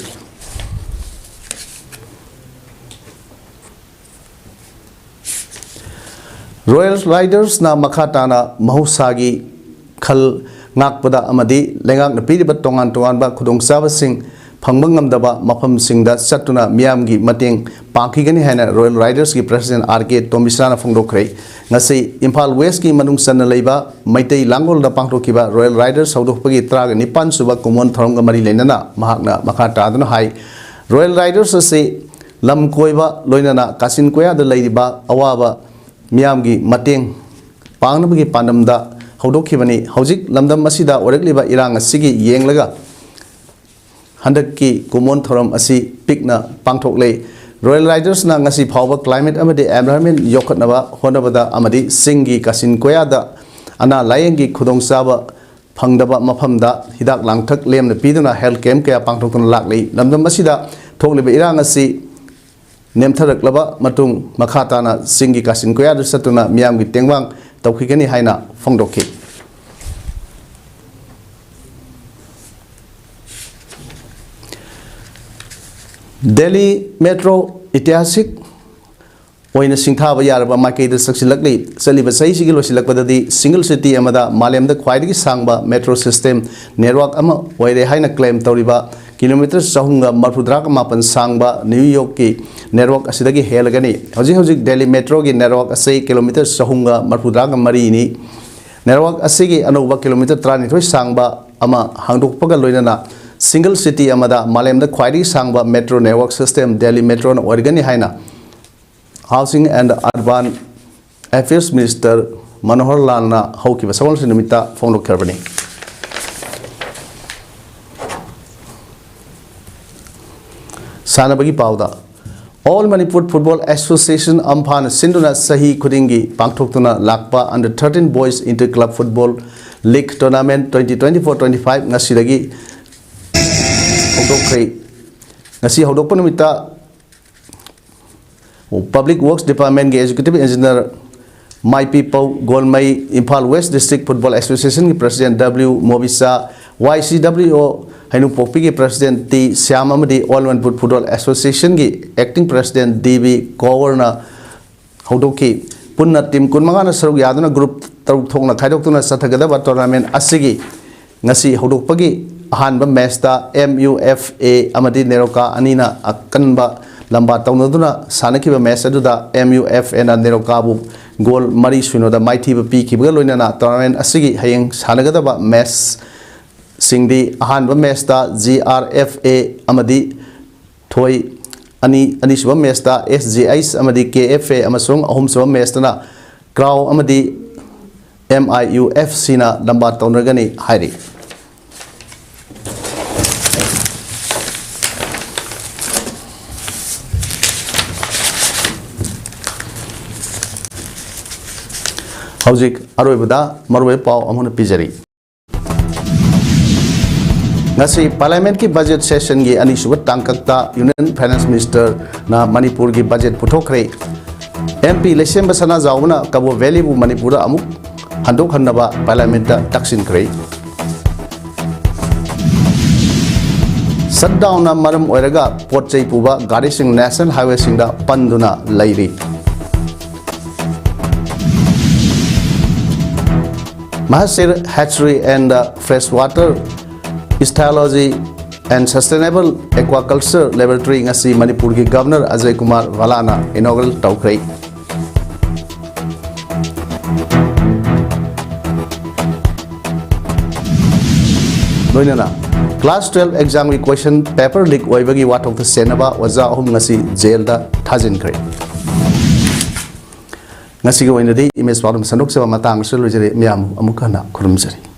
ꯔꯣꯌꯦꯜ ꯔꯥꯏꯗꯔꯁꯅ ꯃꯈꯥ ꯇꯥꯅ ꯃꯍꯧꯁꯥꯒꯤ ꯈꯜ ꯉꯥꯛꯄꯗ ꯑꯃꯗꯤ ꯂꯩꯉꯥꯛꯅ ꯄꯤꯔꯤꯕ ꯇꯣꯉꯥꯟ ꯇꯣꯉꯥꯟꯕ ꯈꯨꯗꯣꯡꯆꯥꯕꯁꯤꯡ ꯐꯪꯕ ꯉꯝꯗꯕ ꯃꯐꯝꯁꯤꯡꯗ ꯆꯠꯇꯨꯅ ꯃꯤꯌꯥꯝꯒꯤ ꯃꯇꯦꯡ ꯄꯥꯡꯈꯤꯒꯅꯤ ꯍꯥꯏꯅ ꯔꯣꯌꯦꯜ ꯔꯥꯏꯗꯔꯁꯀꯤ ꯄ꯭ꯔꯁꯤꯗꯦꯟ ꯑꯥꯔ ꯀꯦ ꯇꯣꯝꯕꯤꯁꯅꯥꯅ ꯐꯣꯡꯗꯣꯛꯈ꯭ꯔꯦ꯫ ꯉꯁꯤ ꯏꯝꯐꯥꯜ ꯋꯦꯁꯀꯤ ꯃꯅꯨꯡ ꯆꯟꯅ ꯂꯩꯕ ꯃꯩꯇꯩ ꯂꯥꯡꯒꯣꯜꯗ ꯄꯥꯡꯊꯣꯛꯈꯤꯕ ꯔꯣꯌꯦꯜ ꯔꯥꯏꯗꯔꯁ ꯍꯧꯗꯣꯛꯄꯒꯤ ꯇꯔꯥꯒ ꯅꯤꯄꯥꯟ ꯁꯨꯕ ꯀꯨꯝꯑꯣꯟ ꯊꯧꯔꯝꯒ ꯃꯔꯤ ꯂꯩꯅꯅ ꯃꯍꯥꯛꯅ ꯃꯈꯥ ꯇꯥꯗꯨꯅ ꯍꯥꯏ, ꯔꯣꯌꯦꯜ ꯔꯥꯏꯗꯔꯁ ꯑꯁꯤ ꯂꯝ ꯀꯣꯏꯕ, ꯂꯣꯏꯅꯅ ꯀꯥꯆꯤꯟ ꯀꯣꯌꯥꯗ ꯂꯩꯔꯤꯕ ꯑꯋꯥꯕ ꯃꯤꯌꯥꯝꯒꯤ ꯃꯇꯦꯡ ꯄꯥꯡꯅꯕꯒꯤ ꯄꯥꯟꯗꯝꯗ ꯍꯧꯗꯣꯛꯈꯤꯕꯅꯤ꯫ ꯍꯧꯖꯤꯛ ꯂꯝꯗꯝ ꯑꯁꯤꯗ ꯑꯣꯏꯔꯛꯂꯤꯕ ꯏꯔꯥꯡ ꯑꯁꯤꯒꯤ ꯌꯦꯡꯂꯒ ꯍꯟꯗꯛꯀꯤ ꯀꯨꯝꯑꯣꯟ ꯊꯧꯔꯝ ꯑꯁꯤ ꯄꯤꯛꯅ ꯄꯥꯡꯊꯣꯛꯂꯦ꯫ ꯔꯣꯌꯦꯜ ꯔꯥꯏꯗꯔꯁꯅ ꯉꯁꯤ ꯐꯥꯎꯕ ꯀ꯭ꯂꯥꯏꯃꯦꯠ ꯑꯃꯗꯤ ꯑꯦꯟꯚꯥꯏꯔꯟꯃꯦꯟ ꯌꯣꯛꯈꯠꯅꯕ ꯍꯣꯠꯅꯕꯗ ꯑꯃꯗꯤ ꯆꯤꯡꯒꯤ ꯀꯥꯆꯤꯟ ꯀꯣꯌꯥꯗ ꯑꯅꯥ ꯂꯥꯌꯦꯡꯒꯤ ꯈꯨꯗꯣꯡꯆꯥꯕ ꯐꯪꯗꯕ ꯃꯐꯝꯗ ꯍꯤꯗꯥꯛ ꯂꯥꯡꯊꯛ ꯂꯦꯝꯅ ꯄꯤꯗꯨꯅ ꯍꯦꯜꯊ ꯀꯦꯝꯞ ꯀꯌꯥ ꯄꯥꯡꯊꯣꯛꯇꯨꯅ ꯂꯥꯛꯂꯤ꯫ ꯂꯝꯗꯝ ꯑꯁꯤꯗ ꯊꯣꯛꯂꯤꯕ ꯏꯔꯥꯡ ꯑꯁꯤ ꯅꯦꯝꯊꯔꯛꯂꯕ ꯃꯇꯨꯡ, ꯃꯈꯥ ꯇꯥꯅ ꯆꯤꯡꯒꯤ ꯀꯥꯆꯤꯟ ꯀꯣꯌꯥꯗ ꯆꯠꯇꯨꯅ ꯃꯤꯌꯥꯝꯒꯤ ꯇꯦꯡꯕꯥꯡ ꯇꯧꯈꯤꯒꯅꯤ ꯍꯥꯏꯅ ꯐꯣꯡꯗꯣꯛꯈꯤ꯫ ꯗꯦꯜꯂꯤ ꯃꯦꯇ꯭ꯔꯣ ꯏꯇꯤꯍꯥꯁꯤꯛ ꯑꯣꯏꯅ ꯁꯤꯡꯊꯥꯕ ꯌꯥꯔꯕ ꯃꯥꯏꯀꯩꯗ ꯆꯪꯁꯤꯜꯂꯛꯂꯤ꯫ ꯆꯠꯂꯤꯕ ꯆꯍꯤꯁꯤꯒꯤ ꯂꯣꯏꯁꯤꯜꯂꯛꯄꯗꯗꯤ single city ꯑꯃꯗ ꯃꯥꯂꯦꯝꯗ ꯈ꯭ꯋꯥꯏꯗꯒꯤ ꯁꯥꯡꯕ ꯃꯦꯇ꯭ꯔꯣ ꯁꯤꯁꯇꯦꯝ ꯅꯦꯠꯋꯥꯔꯛ ꯑꯃ ꯑꯣꯏꯔꯦ ꯍꯥꯏꯅ ꯀ꯭ꯂꯦꯝ ꯇꯧꯔꯤꯕ ꯀꯤꯂꯣꯃꯤꯇꯔ ꯆꯍꯨꯝꯒ ꯃꯔꯐꯨꯇꯔꯥꯒ ꯃꯥꯄꯟ ꯁꯥꯡꯕ ꯅ꯭ꯌꯨ ꯌꯣꯔꯛꯀꯤ ꯅꯦꯠꯋꯥꯔꯛ ꯑꯁꯤꯗꯒꯤ ꯍꯦꯜꯂꯒꯅꯤ꯫ ꯍꯧꯖꯤꯛ ꯍꯧꯖꯤꯛ ꯗꯦꯜꯂꯤ ꯃꯦꯇ꯭ꯔꯣꯒꯤ ꯅꯦꯠꯋꯥꯔꯛ ꯑꯁꯤ ꯀꯤꯂꯣꯃꯤꯇꯔ ꯆꯍꯨꯝꯒ ꯃꯔꯐꯨꯇꯔꯥꯒ ꯃꯔꯤꯅꯤ꯫ ꯅꯦꯠꯋꯥꯔꯛ ꯑꯁꯤꯒꯤ ꯑꯅꯧꯕ ꯀꯤꯂꯣꯃꯤꯇꯔ ꯇꯔꯥꯅꯤꯊꯣꯏ ꯁꯥꯡꯕ ꯑꯃ ꯍꯥꯡꯗꯣꯛꯄꯒ ꯂꯣꯏꯅꯅ single city ꯑꯃꯗ ꯃꯥꯂꯦꯝꯗ ꯈ꯭ꯋꯥꯏꯗꯒꯤ ꯁꯥꯡꯕ ꯃꯦꯇ꯭ꯔꯣ ꯅꯦꯠꯋꯥꯔꯛ ꯁꯤꯁꯇꯦꯝ ꯗꯦꯜꯂꯤ ꯃꯦꯇ꯭ꯔꯣꯅ ꯑꯣꯏꯔꯒꯅꯤ ꯍꯥꯏꯅ Housing and Urban Affairs Minister ꯃꯅꯣꯍꯔ ꯂꯥꯜꯅ ꯍꯧꯈꯤꯕ ꯁꯒꯣꯜꯁꯦꯟ ꯅꯨꯃꯤꯠꯇ ꯐꯣꯡꯗꯣꯛꯈ꯭ꯔꯕꯅꯤ꯫ ꯁꯥꯟꯅꯕꯒꯤ ꯄꯥꯎꯗ, All Manipur Football Association, ꯑꯝꯐꯥꯅ ꯁꯤꯟꯗꯨꯅ ꯆꯍꯤ ꯈꯨꯗꯤꯡꯒꯤ ꯄꯥꯡꯊꯣꯛꯇꯨꯅ ꯂꯥꯛꯄ Under thirteen Boys Inter Club Football League Tournament twenty twenty-four twenty-five ꯉꯁꯤꯗꯒꯤ ꯍꯧꯗꯣꯛꯈ꯭ꯔꯦ꯫ ꯉꯁꯤ ꯍꯧꯗꯣꯛꯄ ꯅꯨꯃꯤꯠꯇ Public Works Departmentꯀꯤ Executive Engineer ꯃꯥꯏꯄꯤꯄꯧ ꯒꯣꯜꯃꯩ, Imphal West District Football Associationꯒꯤ President W ꯃꯣꯕꯤꯆꯥ, Y C W O ꯍꯩꯅꯨꯄꯣꯛꯄꯤꯒꯤ President T Shyam ꯑꯃꯗꯤ All Manipur Football Associationꯒꯤ Acting President D B ꯀꯣꯋꯔꯅ ꯍꯧꯗꯣꯛꯈꯤ꯫ ꯄꯨꯟꯅ team ꯀꯨꯟꯃꯉꯥꯅ ꯁꯔꯨꯛ ꯌꯥꯗꯨꯅ group ꯇꯔꯨꯛ ꯊꯣꯛꯅ ꯈꯥꯏꯗꯣꯛꯇꯨꯅ ꯆꯠꯊꯒꯗꯕ tournament ꯑꯁꯤꯒꯤ ꯉꯁꯤ ꯍꯧꯗꯣꯛꯄꯒꯤ ꯑꯍꯥꯟꯕ matchꯇ M U F A ꯑꯃꯗꯤ ꯅꯦꯔꯣꯀꯥ ꯑꯅꯤꯅ ꯑꯀꯟꯕ ꯂꯝꯕꯥ ꯇꯧꯅꯗꯨꯅ ꯁꯥꯟꯅꯈꯤꯕ match ꯑꯗꯨꯗ M U F Aꯅ ꯅꯦꯔꯣꯀꯥꯕꯨ ꯒꯣꯜ ꯃꯔꯤ ꯁꯨꯏꯅꯣꯗ ꯃꯥꯏꯊꯤꯕ ꯄꯤꯈꯤꯕꯒ ꯂꯣꯏꯅꯅ tournament ꯑꯁꯤꯒꯤ ꯍꯌꯦꯡ ꯁꯥꯟꯅꯒꯗꯕ matchꯁꯤꯡꯗꯤ, ꯑꯍꯥꯟꯕ matchꯇ G R F A ꯑꯃꯗꯤ ꯊꯣꯏ, ꯑꯅꯤ, ꯑꯅꯤꯁꯨꯕ matchꯇ S G H ꯑꯃꯗꯤ K F A ꯑꯃꯁꯨꯡ ꯑꯍꯨꯝꯁꯨꯕ matchꯇꯅ ꯀ꯭ꯔꯥꯎ ꯑꯃꯗꯤ M I U F Cꯅ ꯂꯝꯕꯥ ꯇꯧꯅꯒꯅꯤ ꯍꯥꯏꯔꯤ꯫ ꯍꯧꯖꯤꯛ ꯑꯔꯣꯏꯕꯗ ꯃꯔꯨꯑꯣꯏꯕ ꯄꯥꯎ ꯑꯃꯨꯛ ꯍꯟꯅ ꯄꯤꯖꯔꯤ꯫ ꯉꯁꯤ ꯄꯥꯔꯂꯤꯌꯥꯃꯦꯟꯠꯀꯤ ꯕꯖꯦꯠ ꯁꯦꯁꯟꯒꯤ ꯑꯅꯤꯁꯨꯕ ꯇꯥꯡꯀꯛꯇ ꯌꯨꯅꯤꯌꯟ ꯐꯥꯏꯅꯥꯟꯁ ꯃꯤꯅꯤꯁꯇꯔꯅ ꯃꯅꯤꯄꯨꯔꯒꯤ ꯕꯖꯦꯠ ꯄꯨꯊꯣꯛꯈ꯭ꯔꯦ꯫ ꯑꯦꯝ ꯄꯤ ꯂꯩꯁꯦꯝꯕ ꯁꯅꯥꯖꯥꯎꯕꯅ ꯀꯕꯣ ꯚꯦꯂꯤꯕꯨ ꯃꯅꯤꯄꯨꯔꯗ ꯑꯃꯨꯛ ꯍꯟꯗꯣꯛꯍꯟꯅꯕ ꯄꯥꯔꯂꯤꯌꯥꯃꯦꯟꯠꯇ ꯇꯛꯁꯤꯟꯈ꯭ꯔꯦ꯫ ꯁꯠꯗꯥꯎꯟꯅ ꯃꯔꯝ ꯑꯣꯏꯔꯒ ꯄꯣꯠ ꯆꯩ ꯄꯨꯕ ꯒꯥꯔꯤꯁꯤꯡ ꯅꯦꯁꯅꯦꯜ ꯍꯥꯏꯋꯦꯁꯤꯡꯗ ꯄꯟꯗꯨꯅ ꯂꯩꯔꯤ꯫ Mahasir Hatchery and Fresh Water Ichthyology and Sustainable Aquaculture Laboratory ꯉꯁꯤ ꯃꯅꯤꯄꯨꯔꯒꯤ ꯒꯕꯔꯅꯔ ꯑꯖꯌ ꯀꯨꯃꯥꯔ ꯚꯜꯂꯥꯅ ꯏꯅꯣꯒ꯭ꯔꯦꯠ ꯇꯧꯈ꯭ꯔꯦ꯫ ꯂꯣꯏꯅꯅ ꯀ꯭ꯂꯥꯁ ꯇꯨꯌꯦꯜꯐ ꯑꯦꯛꯖꯥꯝꯒꯤ ꯀꯣꯏꯁꯟ ꯄꯦꯄꯔ ꯂꯤꯛ ꯑꯣꯏꯕꯒꯤ ꯋꯥꯊꯣꯛꯇ ꯆꯦꯟꯅꯕ ꯑꯣꯖꯥ ꯑꯍꯨꯝ ꯉꯁꯤ ꯖꯦꯜꯗ ꯊꯥꯖꯤꯟꯈ꯭ꯔꯦ꯫ ꯉꯁꯤꯒꯤ ꯑꯣꯏꯅꯗꯤ ꯏꯃꯦꯖ ꯄꯥꯎꯗꯝ ꯁꯟꯗꯣꯛꯆꯕ ꯃꯇꯥꯡ ꯑꯁꯤꯗ ꯂꯣꯏꯖꯔꯦ꯫ ꯃꯌꯥꯝꯕꯨ ꯑꯃꯨꯛ ꯍꯟꯅ ꯈꯨꯔꯨꯝꯖꯔꯤ꯫